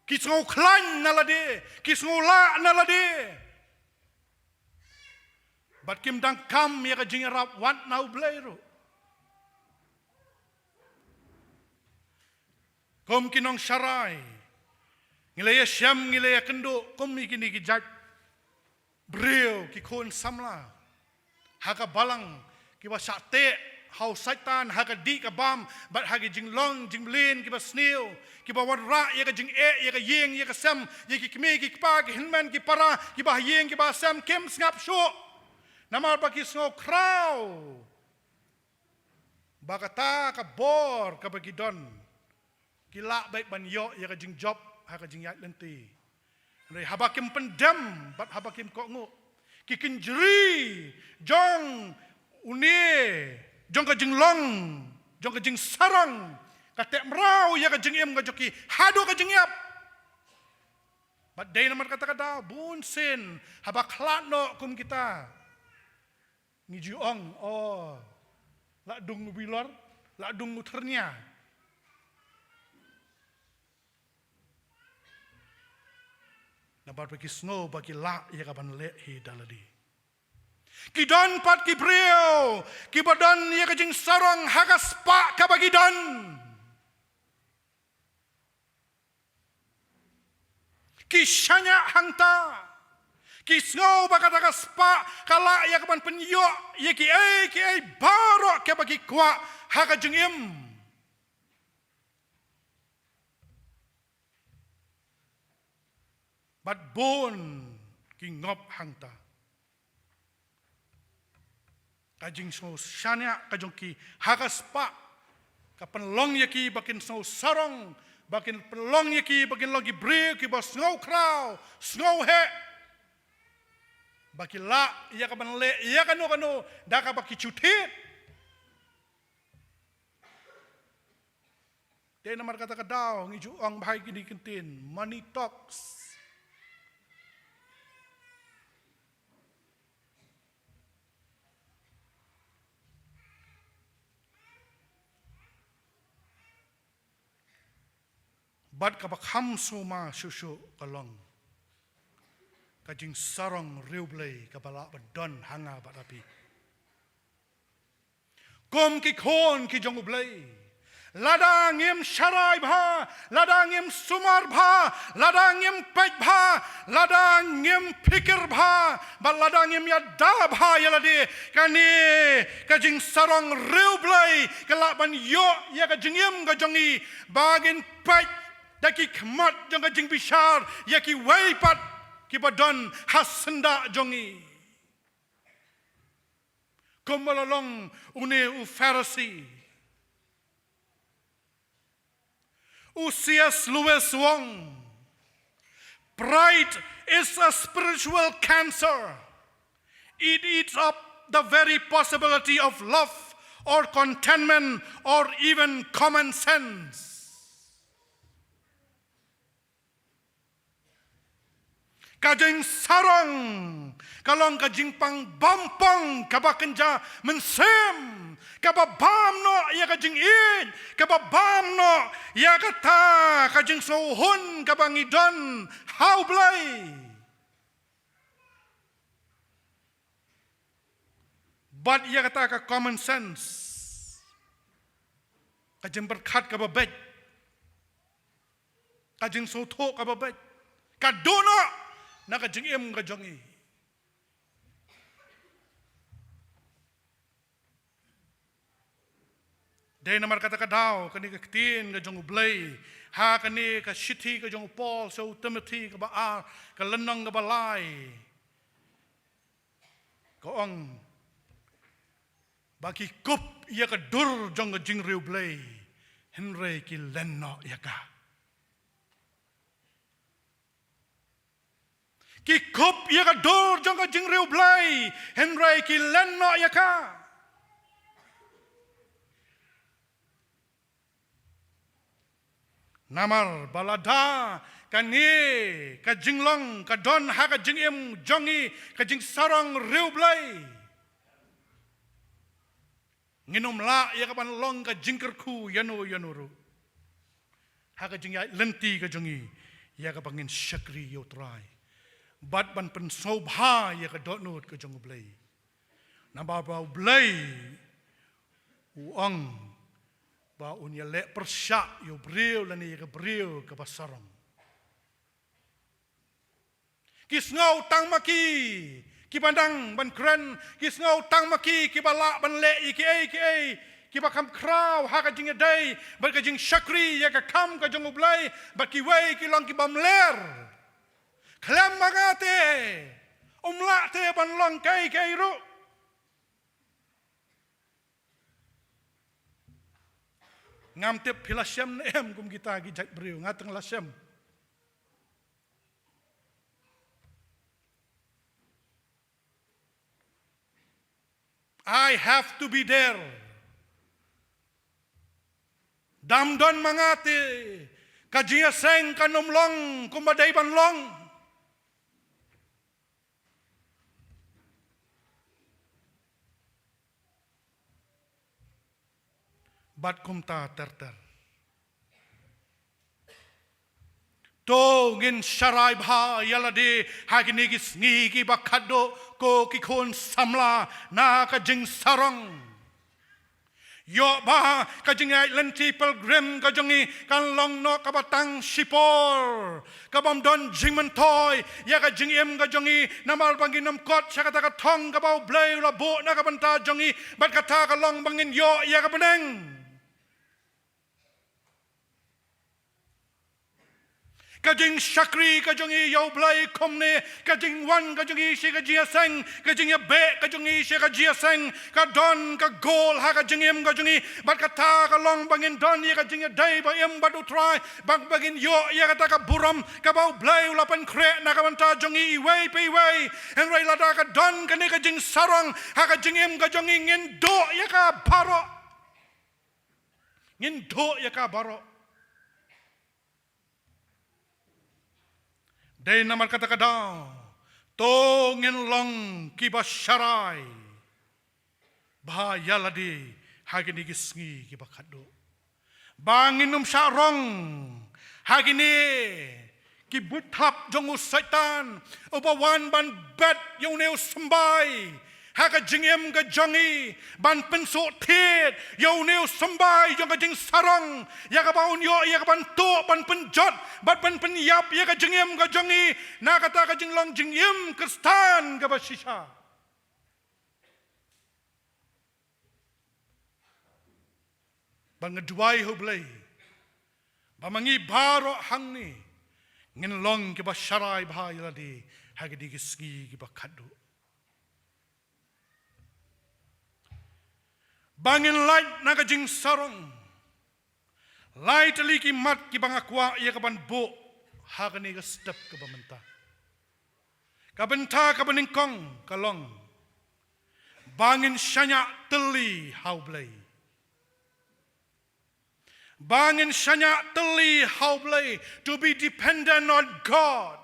Ki sngew khlaiñ na lade, ki sngew lah na lade. Bad kim dang kham ïa ka jingïarap wat na U Blei ruh. Kum ki nongsharai, ngi la ïashem, ngi la ïakynduh kum ïa kine ki jait briew, ki khun samla ha ka balang, kiba shah teh ha u Soitan ha ka dih ka bam, bad ha ki jinglong jingmlien kiba sniew, kiba wanrah ïa ka jingeh, ïa ka ïing, ïa ka sem, ïa ki kmie ki kpa, ki hynmen ki para, kiba ha ïing kiba ha sem, kim sngap shuh. Namar ba ki sngew khraw ba kata ka bor kaba ki don, ki lah beit ban ïoh ïa ka jingjop ha ka jingïaid lynti. Hynrei haba kim pyndem bad haba kim kohnguh, ki kynjri jong une, jong ka jinglong, jong ka jingsarong, ka teh mraw ïa ka jingim ka jong ki haduh ka jingïap. Bad dei namar kata ka daw bunsien haba khlad noh kum kita, ngi ju ong, o, la dung u bilor, la dung u thyrnia. Namar ba ki sngew ba ki lah ïa ka ban leh hi da lade. Ki don pat ki briew kiba don ïa ka jingsarong ha ka spah kaba ki don. Ki shaniah hangta. Ki sngew ba kata ka spah ka lah ïa ka ban pynïoh ïa kiei kiei baroh kiba ki kwah ha ka jingim. Bad bun ki ngop hangta. Ka jingsngew shaniah ka jong ki ha ka spah ka pynlong ïa ki ba kin sngew sarong, ba kin pynlong ïa ki ba kin long ki briew kiba sngew khraw, sngew heh, ba ki lah ïa ka ban leh ïa kano kano da kaba ki shu thied. Te namar kata ka daw ngi ju ong ba ha kine ki ktien, money talks. Bad kaba kham sumar shuh shuh ka long ka jingsarong riewblei kaba lah ban don ha nga bad ha phi. Kum ki khun ki jong U Blei, lada ngim sharai bha, lada ngim sumar bha, lada ngim peit bha, lada ngim phikir bha, bad lada ngim ïada bha ïa lade, kane ka jingsarong riewblei ka lah ban ïoh ïa ka jingim ka jong ngi ba ngin peit da ki khmat jong ka jingbishar ïa kiwei pat kiba don ha syndah jong ngi. Kumba la long une u Pharisi. U C S Lewis u ong, pride is a spiritual cancer. It eats up the very possibility of love, or contentment or even common sense. Ka jingsarong ka long ka jingpang bampong kaba kynja mynsiem, kaba bam noh ïa ka jingïeit, kaba bam noh ïa kata ka jingsngewhun kaba ngi don ha U Blei. Bad ïa kata ka common sense, ka jingpyrkhat kaba beit, ka jingsngewthuh kaba beit, ka duh noh na ka jingim ka jong ngi. Dei namar kata ka daw kane ka ktien ka jong U Blei ha kane ka shithi ka jong u Paul sha u Timothi kaba ar, ka lynnong kaba lai, ka ong ba ki kup ïa ka dur jong ka jingriewblei, hynrei ki len noh ïa ka. Ki kup ïa ka dur jong ka jingriewblei, hynrei ki len noh ïa ka. Namar ba lada kane ka jinglong ka don ha ka jingim jong ngi, ka jingsarong riewblei, ngin ym lah ïa ka ban long ka jingkyrkhu ïano ïano ruh ha ka jingïaid lynti ka jong ngi, ïa ka ba ngin shakri ïa U Trai bad ban pynsngewbha ïa ka dohnud ka jong U Blei. Namar ba U Blei u ong ba un ïaleh pyrshah ïa u briew lane ïa ka briew kaba sarong. Ki sngew tang ma ki kiba nang ban kren, ki sngew tang ma ki kiba lah ban leh ïa kiei kiei kiba kham khraw ha ka jingïadei bad ka jingshakri ïa ka kam ka jong U Blei, bad kiwei ki long kibym ler. Khlem ma nga te ym lah te ban long kaei kaei ruh. Ngam tip phi la shem ne em kum kita ki jait briew, nga tang la shem. I have to be there. Dam don ma nga te ka jingïaseng kan ym long kumba dei ban long. Bad kumta ter ter. To ngin sharai bha ïa lade ha kine ki sngi kiba khatduh, ko ki khun samla na ka jingsarong. Ïoh ba ka jingïaid lynti pilgrim ka jong ngi kan long noh kaba tang shipor, kabym don jingmyntoi ïa ka jingim ka jong ngi, namar ba ngin ym kot sha kata ka thong kaba U Blei u la buh na ka bynta jong ngi, bad kata ka long ba ngin ïoh ïa ka bneng. Ka jingshakri ka jong ngi ïa U Blei kumne, ka jingwan ka jong ngi sha ka jingïaseng, ka jingïabeh ka jong ngi sha ka jingïaseng, ka don ka goal ha ka jingim ka jong ngi. Bad kata ka long ba ngin don ïa ka jingïadei ba im bad U Trai, ba, ba ngin ïoh ïa kata ka burom kaba U Blei u la pynkhreh na ka bynta jong ngi iwei pa iwei. Hynrei lada ka don kane ka jingsarong ha ka jingim ka jong ngi, ngin duh ïa ka baroh. Ngin duh ïa ka baroh. Dei namar kata ka daw, to ngin long kiba sharai bha ïa lade ha kine ki sngi kiba khatduh, ba ngin ym shah rong ha kine ki buit thap jong u Soitan, uba wan ban bet ïa une u symbai ha ka jingim ka jong ngi, ban pynsuhthied ïa une u symbai jong ka jingsarong, ïa kaba un ïoh ïa ka ban tuh, ban pynjot bad ban pynïap ïa ka jingim ka jong ngi na kata ka jinglong jingim Khristan kaba shisha. Bad nga duwai ha U Blei ba ma ngi baroh hangne ngin long kiba sharai bha ïa lade ha kine ki sngi kiba khatduh. Ba ngin lait na ka jingsarong. Lai tylli ki mat kiba nga kwah ïa ka ban buh ha kane ka step kaba mynta. Ka bynta kaba nyngkong ka long Ba ngin shaniah tylli ha U Blei. Ba ngin shaniah tylli ha U Blei, to be dependent on God.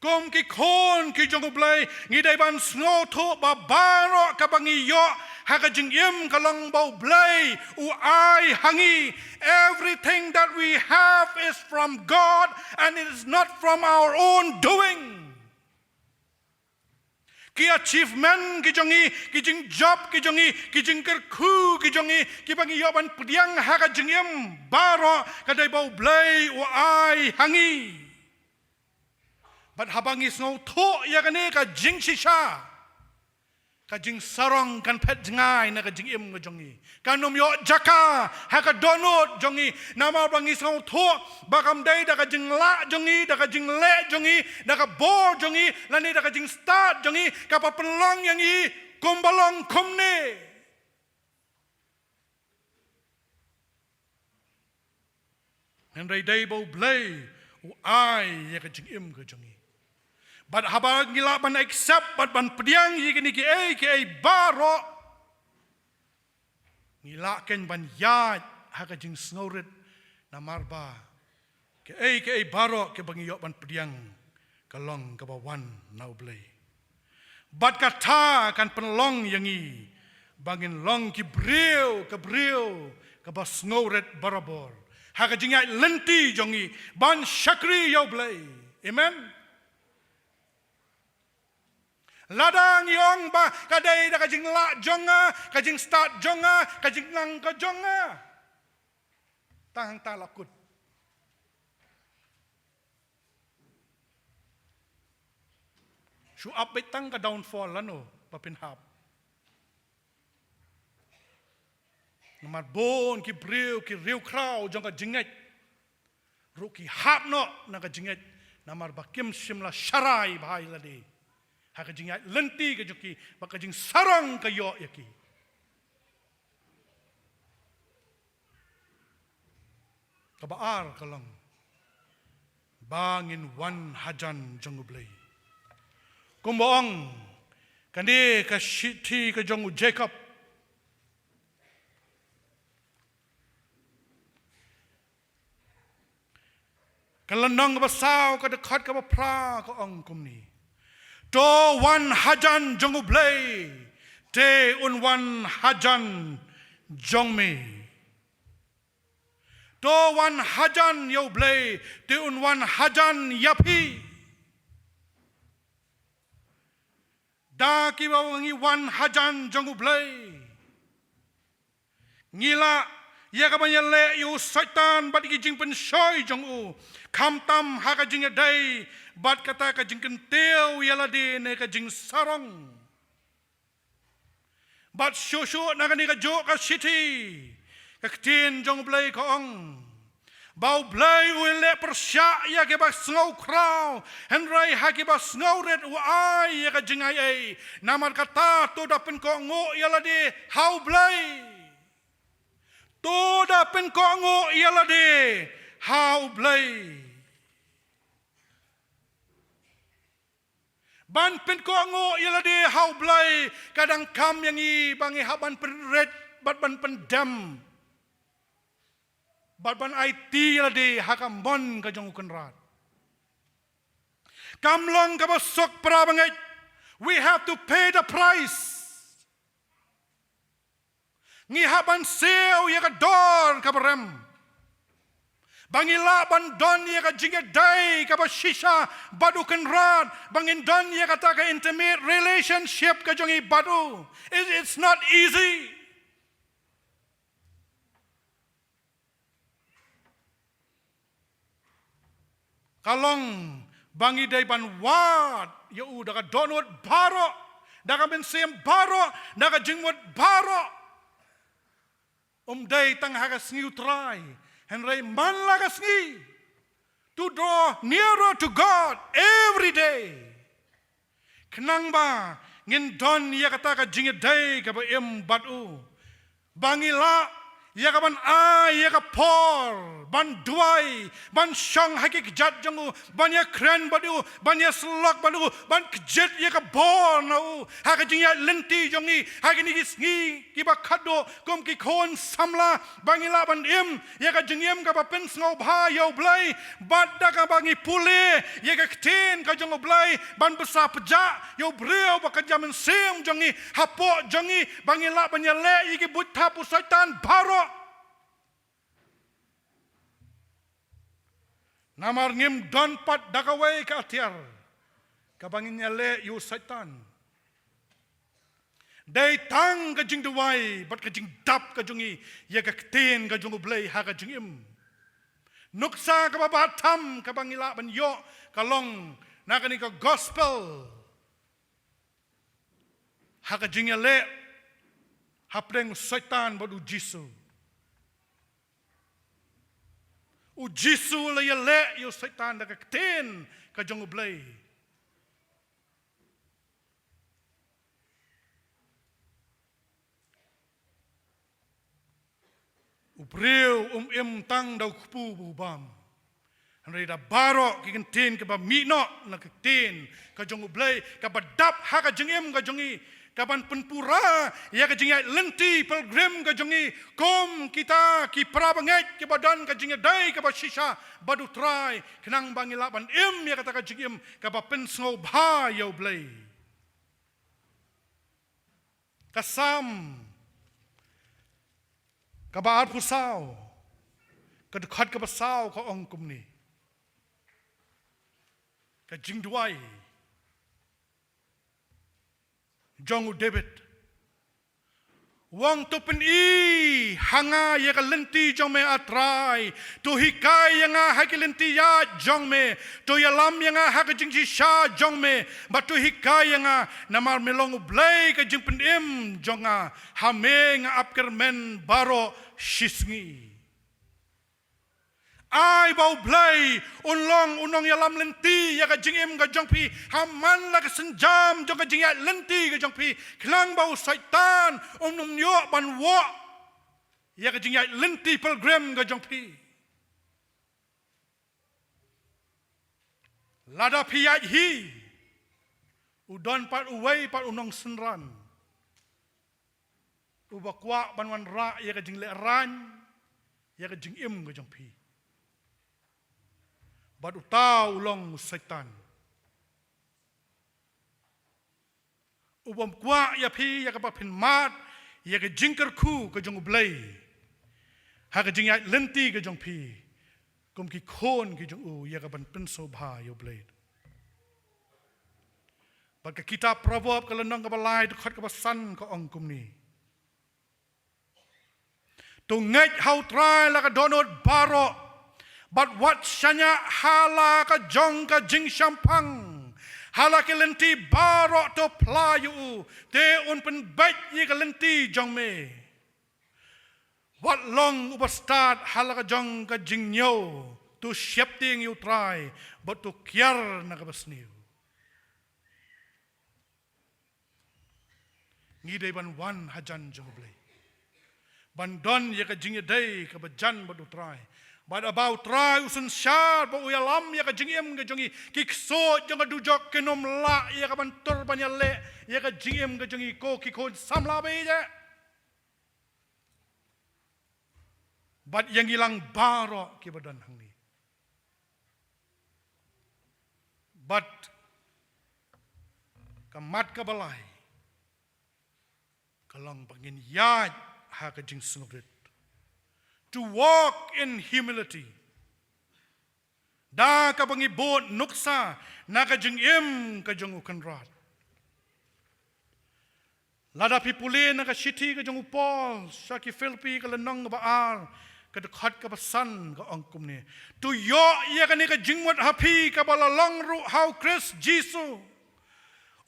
Kum ki khun ki jong U Blei, ngi dei ban sngewthuh ba baroh kaba ngi ïoh ha ka jingim ka long ba U Blei u ai ha ngi. Everything that we have is from God and it is not from our own doing. Ki achievement ki jong ngi, ki jingjop ki jong ngi, ki jingkyrkhu ki jong ngi, kiba ngi ïoh ban pdiang ha ka jingim, baroh ka dei ba U Blei u ai ha ngi. Bad haba ngi sngewthuh ïa kane ka jingshisha, ka jingsarong kan phet jngai na ka jingim ka jong ngi. Kan ym ïoh jaka ha ka dohnud jong ngi. Namar ba ngi sngewthuh ba kam dei da ka jinglah jong ngi, da ka jingleh jong ngi, da ka bor jong ngi, lane da ka jingstad jong ngi, kaba pynlong ïa ngi kumba long kumne. Hynrei dei ba U Blei u ai ïa ka jingim ka jong ngi. Bad haba ngi lah ban accept bad ban pdiang ïa kine kiei kiei baroh, ngi lah kein ban ïaid ha ka jingsngewrit, namar ba kiei kiei baroh kiba ngi ïoh ban pdiang ka long kaba wan na U Blei. Bad kata kan pynlong ïa ngi ba ngin long ki briew, ka briew kaba sngewrit barabor ha ka jingïaid lynti jong ngi ban shakri ïa U Blei. Amen. Lada ngi ong ba ka dei da ka jinglah jong nga, ka jingstad jong nga, ka jingnang ka jong nga, tang hangta la kut. Shu ap beit tang ka downfall lano ba pynhap. Namar bun ki briew ki riewkhraw jong ka jingngeit ruh ki hap noh na ka jingngeit, namar ba kim shym la sharai bha ïa lade ha ka jingïaid lynti ka jong ki, ba ka jingsarong ka ïoh ïa ki. Kaba ar ka long ba ngin wan hajan jong U Blei. Kumba ong kane ka shithi ka jong u Jakob, ka lynnong kaba saw, ka dkhot kaba phra, ka ong kumne: To wan hajan jong U Blei, te un wan hajan jong me. To wan hajan ïa U Blei, te un wan hajan ïa phi. Da kiba ngi wan hajan jong U Blei, ngi lah ïa kaban ïaleh ïa u Soitan bad ki jingpynshoi jong u, khamtam ha ka jingïadei bad kata ka jingkyntiew ïa lade ne ka jingsarong. Bad shuh shuh na kane kajuh ka shithi, ka ktien jong U Blei ka ong ba U Blei u leh pyrshah ïa kiba sngewkhraw, hynrei ha kiba sngewrit u ai ïa ka jingaiei. Namar kata to da pynkohnguh ïa lade ha U Blei. To da pynkohnguh ïa lade ha U Blei. Ban pynkohnguh ïa lade ha U Blei ka donkam ïa ngi ba ngi hap ban pynrit bad ban pyndem bad ban aiti ïa lade ha ka mon ka jong U Kynrad. Kam long kaba suk para bangeit. We have to pay the price. Ngi hap ban siew ïa ka dor kaba rem ba ngi lah ban don ïa ka jingïadei kaba shisha bad U Kynrad, ba ngin don ïa kata ka intimate relationship ka jong ngi bad u. It, it's not easy. Ka long ba ngi dei ban wad ïa u da ka dohnud baroh, da ka mynsiem baroh, da ka jingmut baroh. Um dei tang ha ka sngi U Trai, hynrei man la ka sngi. To draw nearer to God every day. Khnang ba ngin don ïa kata ka jingïadei kaba im bad u, ba ngi lah ïa ka ban ai ïa ka por ban duwai, ban shong ha ki kjat jong u, ban ïakren bad u, ban ïasyllok bad u, ban kjit ïa ka bor na u ha ka jingïaid lynti jong ngi ha kine ki sngi kiba khatduh kum ki khun samla, ba ngi lah ban im ïa ka jingim kaba pynsngewbha ïa U Blei, bad da kaba ngi pule ïa ka ktien ka jong U Blei, ban bsa pjah ïa u briew bad ka jaid mynsiem jong ngi hapoh jong ngi, ba ngi lah ban ïaleh ïa ki buit thap u Soitan baroh. Namar ngim don pat da kawei ka atiar kaba ngin ïaleh ïa u Soitan. Dei tang ka jingduwai bad ka jingdap ka jong ngi ïa ka ktien ka jong U Blei ha ka jingim. Nuksa kaba bha tam kaba ngi lah ban ïoh ka long na kane ka gospel ha ka jingïaleh hapdeng u Soitan bad U Jisu. U Jisu u la ïaleh ïa u Soitan da ka ktien ka jong U Blei. U briew um im tang da u kpu bad u bam. Hynrei da baroh ki kyntien kiba mih noh na ka ktien ka jong U Blei, kaba dap ha ka jingim ka jong ngi, kaban pynpura ïa ka jingïaid lynti pilgrim ka jong ngi kum kita ki para bangeit kiba don ka jingïadei kaba shisha bad U Trai, khnang ba ngi lah ban im ïa kata ka jingim kaba pynsngewbha ïa U Blei. Ka Salm kaba arphew saw, ka dkhot kaba saw ka ong kumne: Ka jingduwai jong u David. U ong, to pyni ha nga ïa ka lynti jong me, A Trai. To hikai ïa nga ha ki lynti ïaid jong me. To ïalam ïa nga ha ka jingshisha jong me. Bad to hikai ïa nga, namar me long U Blei ka jingpynim jong nga. Ha me nga ap kyrmen baroh shisngi. Ai ba U Blei un long u nongïalam lynti ïa ka jingim ka jong phi ha man la ka sienjam jong ka jingïaid lynti ka jong phi, khnang ba u Soitan um nym ïoh ban woh ïa ka jingïaid lynti pilgrim ka jong phi. Lada phi ïaid hi, u don pat uwei pat u nongsynran uba kwah ban wanrah ïa ka jinglehrain ïa ka jingim ka jong phi. Bad uta u long u Soitan. U bym kwah ïa phi ïa kaba phin mad ïa ka jingkyrkhu ka jong U Blei ha ka jingïaid lynti ka jong phi kum ki khun ki jong u, ïa kaban pynsngewbha ïa U Blei. Bad ka kitab Proverb ka lynnong kaba lai, dkhot kaba san, ka ong kumne: To ngeit ha U Trai la ka dohnud baroh, bad wat shaniah ha la ka jong ka jingshemphang. Ha la ki lynti baroh to phla ïa u, te un pynbeit ïa ka lynti jong me. Wat long uba stad ha la ka jong ka jingñiew, to sheptieng ïa U Trai, bad to kiar na kaba sniew. Ngi dei ban wan hajan jong U Blei, ban don ïa ka jingïadei kaba jan bad U Trai. Bad haba U Trai u synshar bad u ïalam ïa ka jingim ka jong ngi, ki ksuid jong ka dujok kin ym lah ïa kaban tur ban ïaleh ïa ka jingim ka jong ngi, ko ki khun samla ba ïeit. Bad ïa ngi lang baroh kiba don hangne. Bad ka mat kaba lai ka long ba ngin ïaid ha ka jingsngewrit. To walk in humility. Da kaba ngi bud nuksa na ka jingim ka jong U Kynrad. Lada phi pule na ka shithi ka jong u Paul sha ki Philippi, ka lynnong kaba ar, ka dkhot kaba san, ka ong kumne: To ïoh ïa kane ka jingmut ha phi kaba la long ruh ha U Khrist Jisu,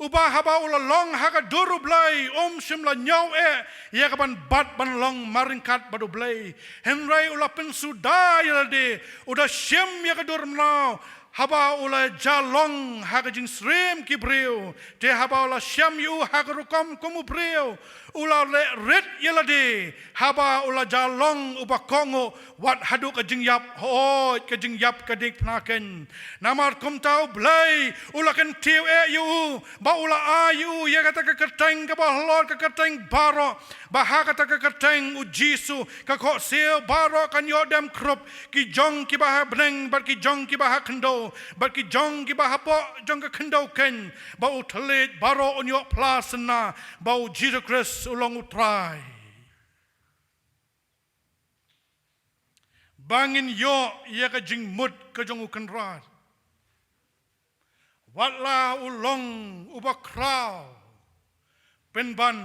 uba haba u la long ha ka dur U Blei um shym la ñiew eh ïa kaban bat ban long marryngkat bad U Blei. Hynrei u la pynsuda ïa lade, u da shim ïa ka dur mraw, Haba u la jia long ha ka jingsyriem ki briew, te haba u la shem ïa u ha ka rukom kum u briew, u la leh rit ïa lade. Haba u la jia long uba kohnguh wat haduh ka jingïap, hooid, ka jingïap ka diengphna keiñ. Namar kumta U Blei u la kyntiew eh ïa u, ba u la ai ïa u ïa kata ka kyrteng kaba halor ki kyrteng baroh, ba ha kata ka kyrteng U Jisu ka khohsiew baroh kan ïoh dem khrup, ki jong kiba ha bneng bad ki jong kiba ha khyndew bad ki jong kiba hapoh jong ka khyndew keiñ, ba u thylliej baroh un ïoh phla synna ba U Jisu Khrist u long U Trai. Ba ngin ïoh ïa ka jingmut ka jong U Kynrad. Wat la u long uba khraw, pynban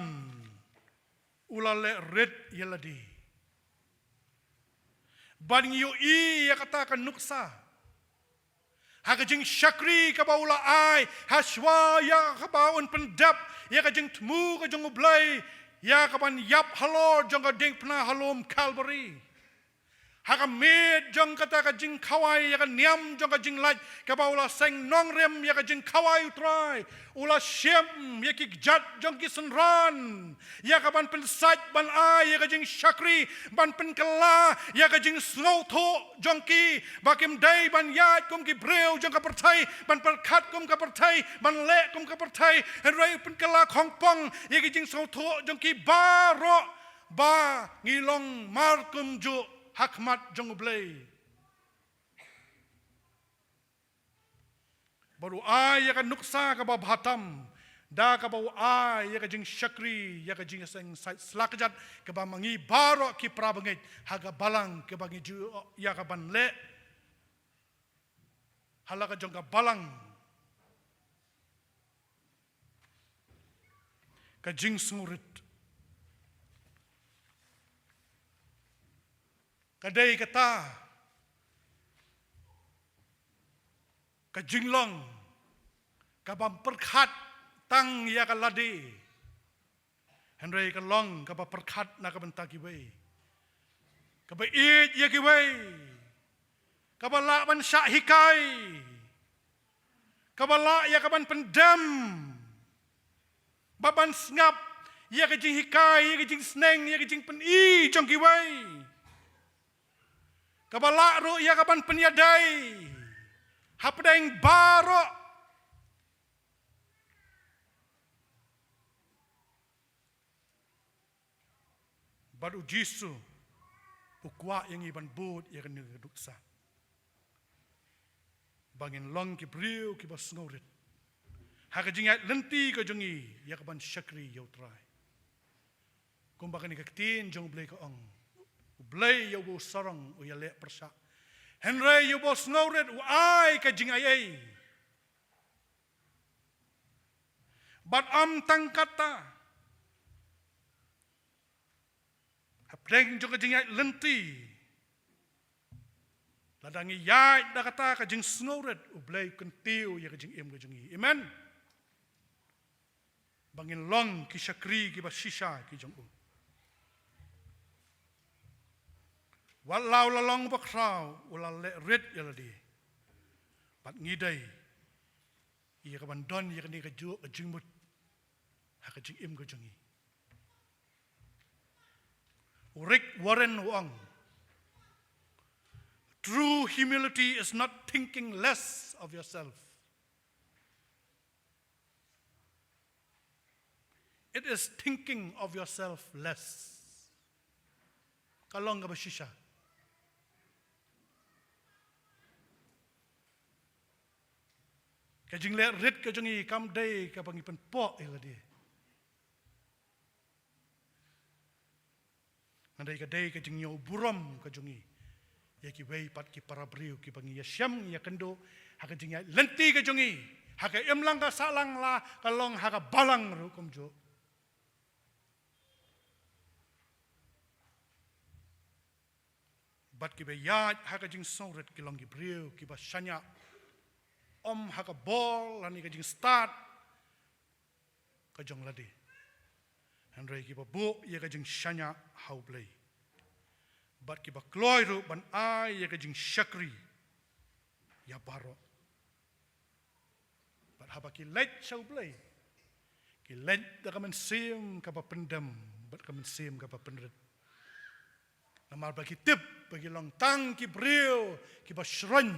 u la leh rit ïa lade. Bad ngi ïohi ïa kata ka nuksa ha ka jingshakri kaba u la ai, ha shuwa ïa kaba un pyndep ïa ka jingthmu ka jong U Blei ïa kaban ïap halor jong ka diengphna ha lum Kalbari. Ha ka miet jong kata ka jingkhawai ïa ka niam jong ka jinglait kaba u la seng nongrim ïa ka jingkhawai U Trai, u la shim ïa ki kjat jong ki synran ïa kaban pynsait ban ai ïa ka jingshakri, ban pynkylla ïa ka jingsngewthuh jong ki, ba kim dei ban ïaid kum ki briew jong ka pyrthei, ban pyrkhat kum ka pyrthei, ban leh kum ka pyrthei. Hynrei u pynkylla khongpong ïa ka jingsngewthuh jong ki baroh, ba ngi long mar kumjuh ha khmat jong U Blei. Bad u ai ïa ka nuksa kaba bha tam da kaba u ai ïa ka jingshakri ïa ka jingseng sait sla kjat kaba ma ngi baroh ki para bangeit ha ka balang kaba ngi ju ïa kaban leh ha la ka jong ka balang. Ka jingsngewrit ka dei kata ka jinglong kabym pyrkhat tang ïa ka lade, hynrei ka long kaba pyrkhat na ka bynta kiwei, kaba ïeit ïa kiwei, kaba lah ban shah hikai, kaba lah ïa kaban pyndem, ba ban sngap ïa ka jinghikai, ïa ka jingsneng, ïa ka jingpyni jong kiwei, kaba lah ruh ïa kaban pynïadei hapdeng baroh. Bad U Jisu u kwah ïa ngi ban bud ïa kane ka nuksa, ba ngin long ki briew kiba sngewrit ha ka jingïaid lynti ka jong ngi ïa kaban shakri ïa U Trai. Kumba kane ka ktien jong U Blei ka ong, U Blei ïa uba u sarong u ïaleh pyrshah, hynrei ïa uba u sngewrit u ai ka jingaiei. Bad ym tang kata, hapdeng jong ka jingïaid lynti, lada ngi ïaid da kata ka jingsngewrit, U Blei u kyntiew ïa ka jingim ka jong ngi. Amen. Ba ngin long ki shakri kiba shisha ki jong u. Wat la u la long uba khraw, u la leh rit ïa lade. Bad ngi dei ïa kaban don ïa kane kajuh ka jingmut ha ka jingim ka jong ngi. U Rick Warren u ong, "True humility is not thinking less of yourself. It is thinking of yourself less." Ka long kaba shisha. Ka jingleh rit ka jong ngi kam dei kaba ngi pynpoh ïa lade. Hynrei ka dei ka jingïoh burom ka jong ngi ïa kiwei pat ki para briew kiba ngi ïashem ngi ïakynduh ha ka jingïaid lynti ka jong ngi, ha ka imlang ka sahlang, la ka long ha ka balang ruh kumjuh. Bad kiba ïaid ha ka jingsngewrit ki long ki briew kiba shaniah, ym ha ka bor lane ka jingstad ka jong lade, hynrei kiba buh ïa ka jingshaniah ha U Blei. Bad kiba kloi ruh ban ai ïa ka jingshakri ïa baroh. Haba ki leit sha U Blei, ki leit da ka mynsiem kaba pyndem bad ka mynsiem kaba pynrit. Namar ba ki tip ba ki long tang ki briew kiba shroin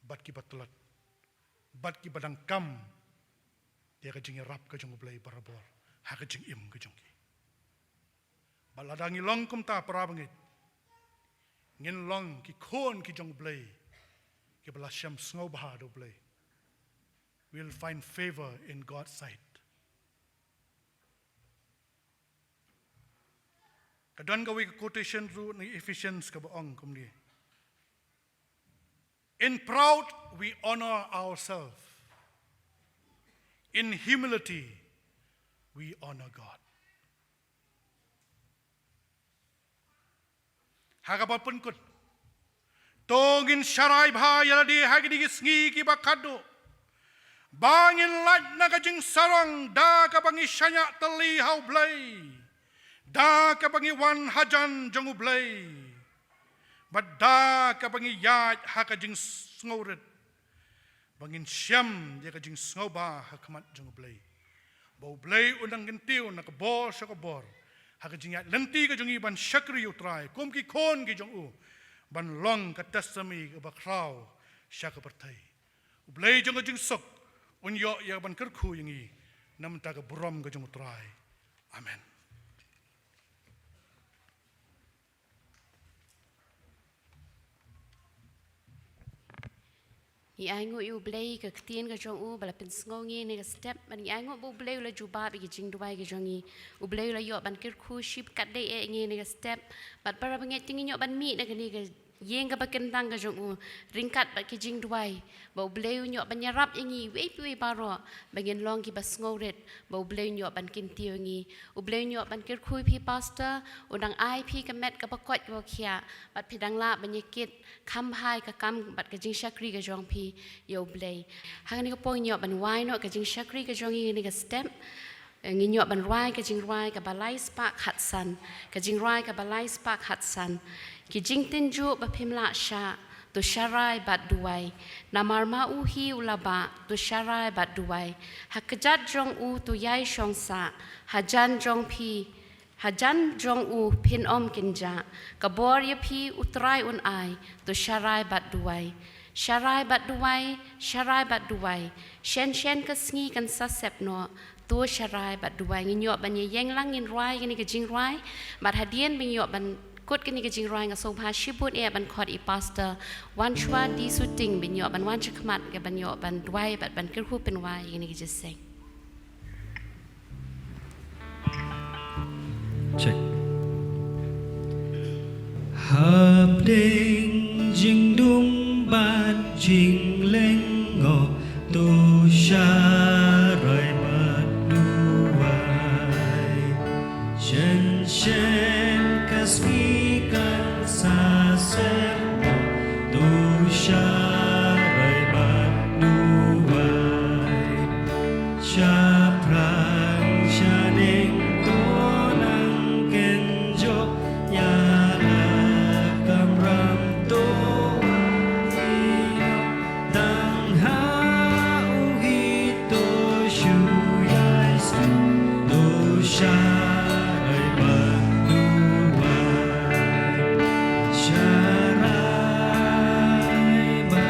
bad kiba tlot bad kiba dang kam ïa ka jingïarap ka jong U Blei barabor ha ka jingim ka jong ki. Bad lada ngi long kumta, para bangeit, ngin long ki khun ki jong U Blei kiba la shem sngewbha da U Blei. We'll find favor in God's sight. Ka don kawei ka quotation ruh na Ephesians kaba ong kumne: "In pride we honor ourselves, in humility we honor God." Ha kaba pynkut, to ngin sharai bha ïa lade ha kine ki sngi kiba khatduh, ba ngin lait na ka jingsarong da kaba ngi shaniah tylli ha U Blei, da kaba ngi wan hajan jong U Blei, bad da kaba ngi ïaid ha ka jingsngewrit, ba ngin shem ïa ka jingsngewbha ha khmat jong U Blei, ba U Blei un nang kyntiew na ka bor sha ka bor ha ka jingïaid lynti ka jong ngi ban shakri ïa U Trai kum ki khun ki jong U, ban long ka testimony kaba khraw sha ka pyrthei. U Blei jong ka jingsuk un ïoh ïa ka ban kyrkhu ïa ngi na ka bynta ka burom ka jong U Trai. Amen. Ngi ainguh ïa U Blei ka ktien ka jong U ba la pynsngew ngi ha kane ka step, bad ngi ainguh ba U Blei U la jubab ïa ki jingduwai ki jong ngi. U Blei U la ïoh ban kyrkhu shibun katdei ïa ngi ha kane ka step, bad para bangeit, te ngin ïoh ban mih na kane ka ïing kaba kyntang ka jong U ryngkat bad ki jingduwai, ba U Blei Un ïoh ban ïarap ïa ngi iwei pa iwei baroh, ba ngin long kiba sngewrit, ba U Blei Un ïoh ban kyntiew ïa ngi. U Blei Un ïoh ban kyrkhu ïa phi pastor, Un dang ai phi ka met kaba koit kaba khiah, bad phi dang lah ban ïakit kham bha ïa ka kam bad ka jingshakri ka jong phi ïa U Blei. Ha kane ka por ngin ïoh ban wai noh ka jingshakri ka jong ngi ha kane ka step. Ngin ïoh ban rwai ka jingrwai kaba lai spah khatsan. Ka jingrwai kaba lai spah khatsan. Ki jingtynjuh ba phim lah shah, to sharai bad duwai. Namar ma U hi U la bah, to sharai bad duwai. Ha kjat jong U to ïai shong sah, hajan jong phi, hajan jong U phin ym kynjah. Ka bor ïa phi U Trai Un ai, to sharai bad duwai. Sharai bad duwai, sharai bad duwai. Shen shen ka sngi kan sa sep noh, to sharai bad duwai. Ngin ïoh ban ïeng lang, ngin rwai kane ka jingrwai. Bad hadien ba ngin ïoh ban kut kane ka jingrwai, nga sngewbha shibun eh ban khot ïa i pastor Wanshwa D Suting, ban ïoh ban wan shakhmat, ka ban ïoh ban duwai bad ban kyrkhu pynwai ïa kane ka jingïaseng. Check. Hapdeng jingdum bad jinglyngngoh, to sharai bad duwai. Shen shen ka sngi kan sa sep noh, to sharai bad duwai. Shaphrang shaneng to nang kynjoh, ïa la kamram to ïehnoh, tang ha U hi to shu ïaisuk, to sharai bad duwai. Sharai bad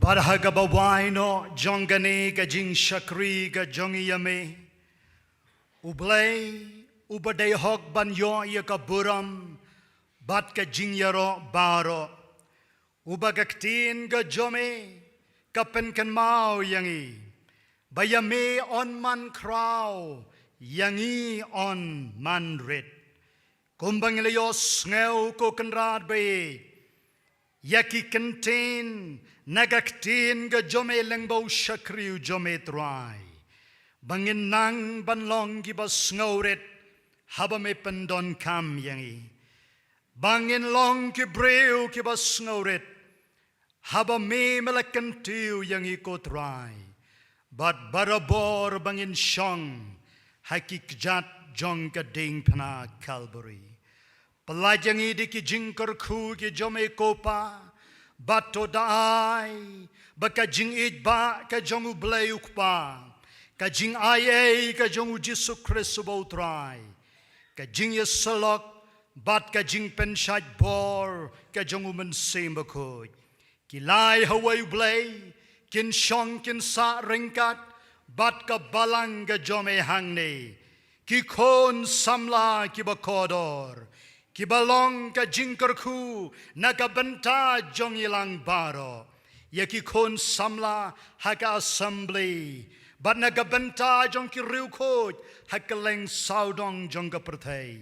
Bad ha kaba wai noh jong kane ka jingshakri ka jong ngi ïa me, U Blei, uba dei hok ban ïoh ïa ka burom bad ka jingïaroh baroh, uba ka ktien ka jong me ka pynkynmaw ïa ngi ba ïa me yn man khraw, ïa ngi yn man rit. Kumba ngi la ïohsngew, ko Kynrad ba ïeit, ïa ki kyntien na ka ktien ka jong me lyngba u shakri u jong me, Trai, ba ngin nang ban long kiba sngewrit haba me pyndonkam ïa ngi, ba ngin long ki briew kiba sngewrit haba me, me la kyntiew ïa ngi, ko Trai, bad barabor ba ngin shong ha ki kjat jong ka diengphna Kalbari. Pyllait ïa ngi da ki jingkyrkhu ki jong me, ko Pa, bad to da ai ba ka jingïeit ba ka jong U Blei U Kpa, ka jingaiei ka jong U Jisu Khrist uba U Trai, ka jingïasyllok bad ka jingpynshait bor ka jong U Mynsiem Bakhuid, ki lai ha uwei U Blei, kin shong kin sah ryngkat bad ka balang ka jong me hangne, ki khun samla kiba kordor, kiba long ka jingkyrkhu na ka bynta jong ngi lang baroh, ïa ki khun samla ha ka Assembly, bad na ka bynta jong ki riewkhuid ha kylleng sawdong jong ka pyrthei,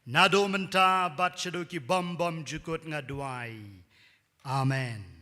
naduh mynta bad shaduh ki bym bymjukut, nga duwai. Amen.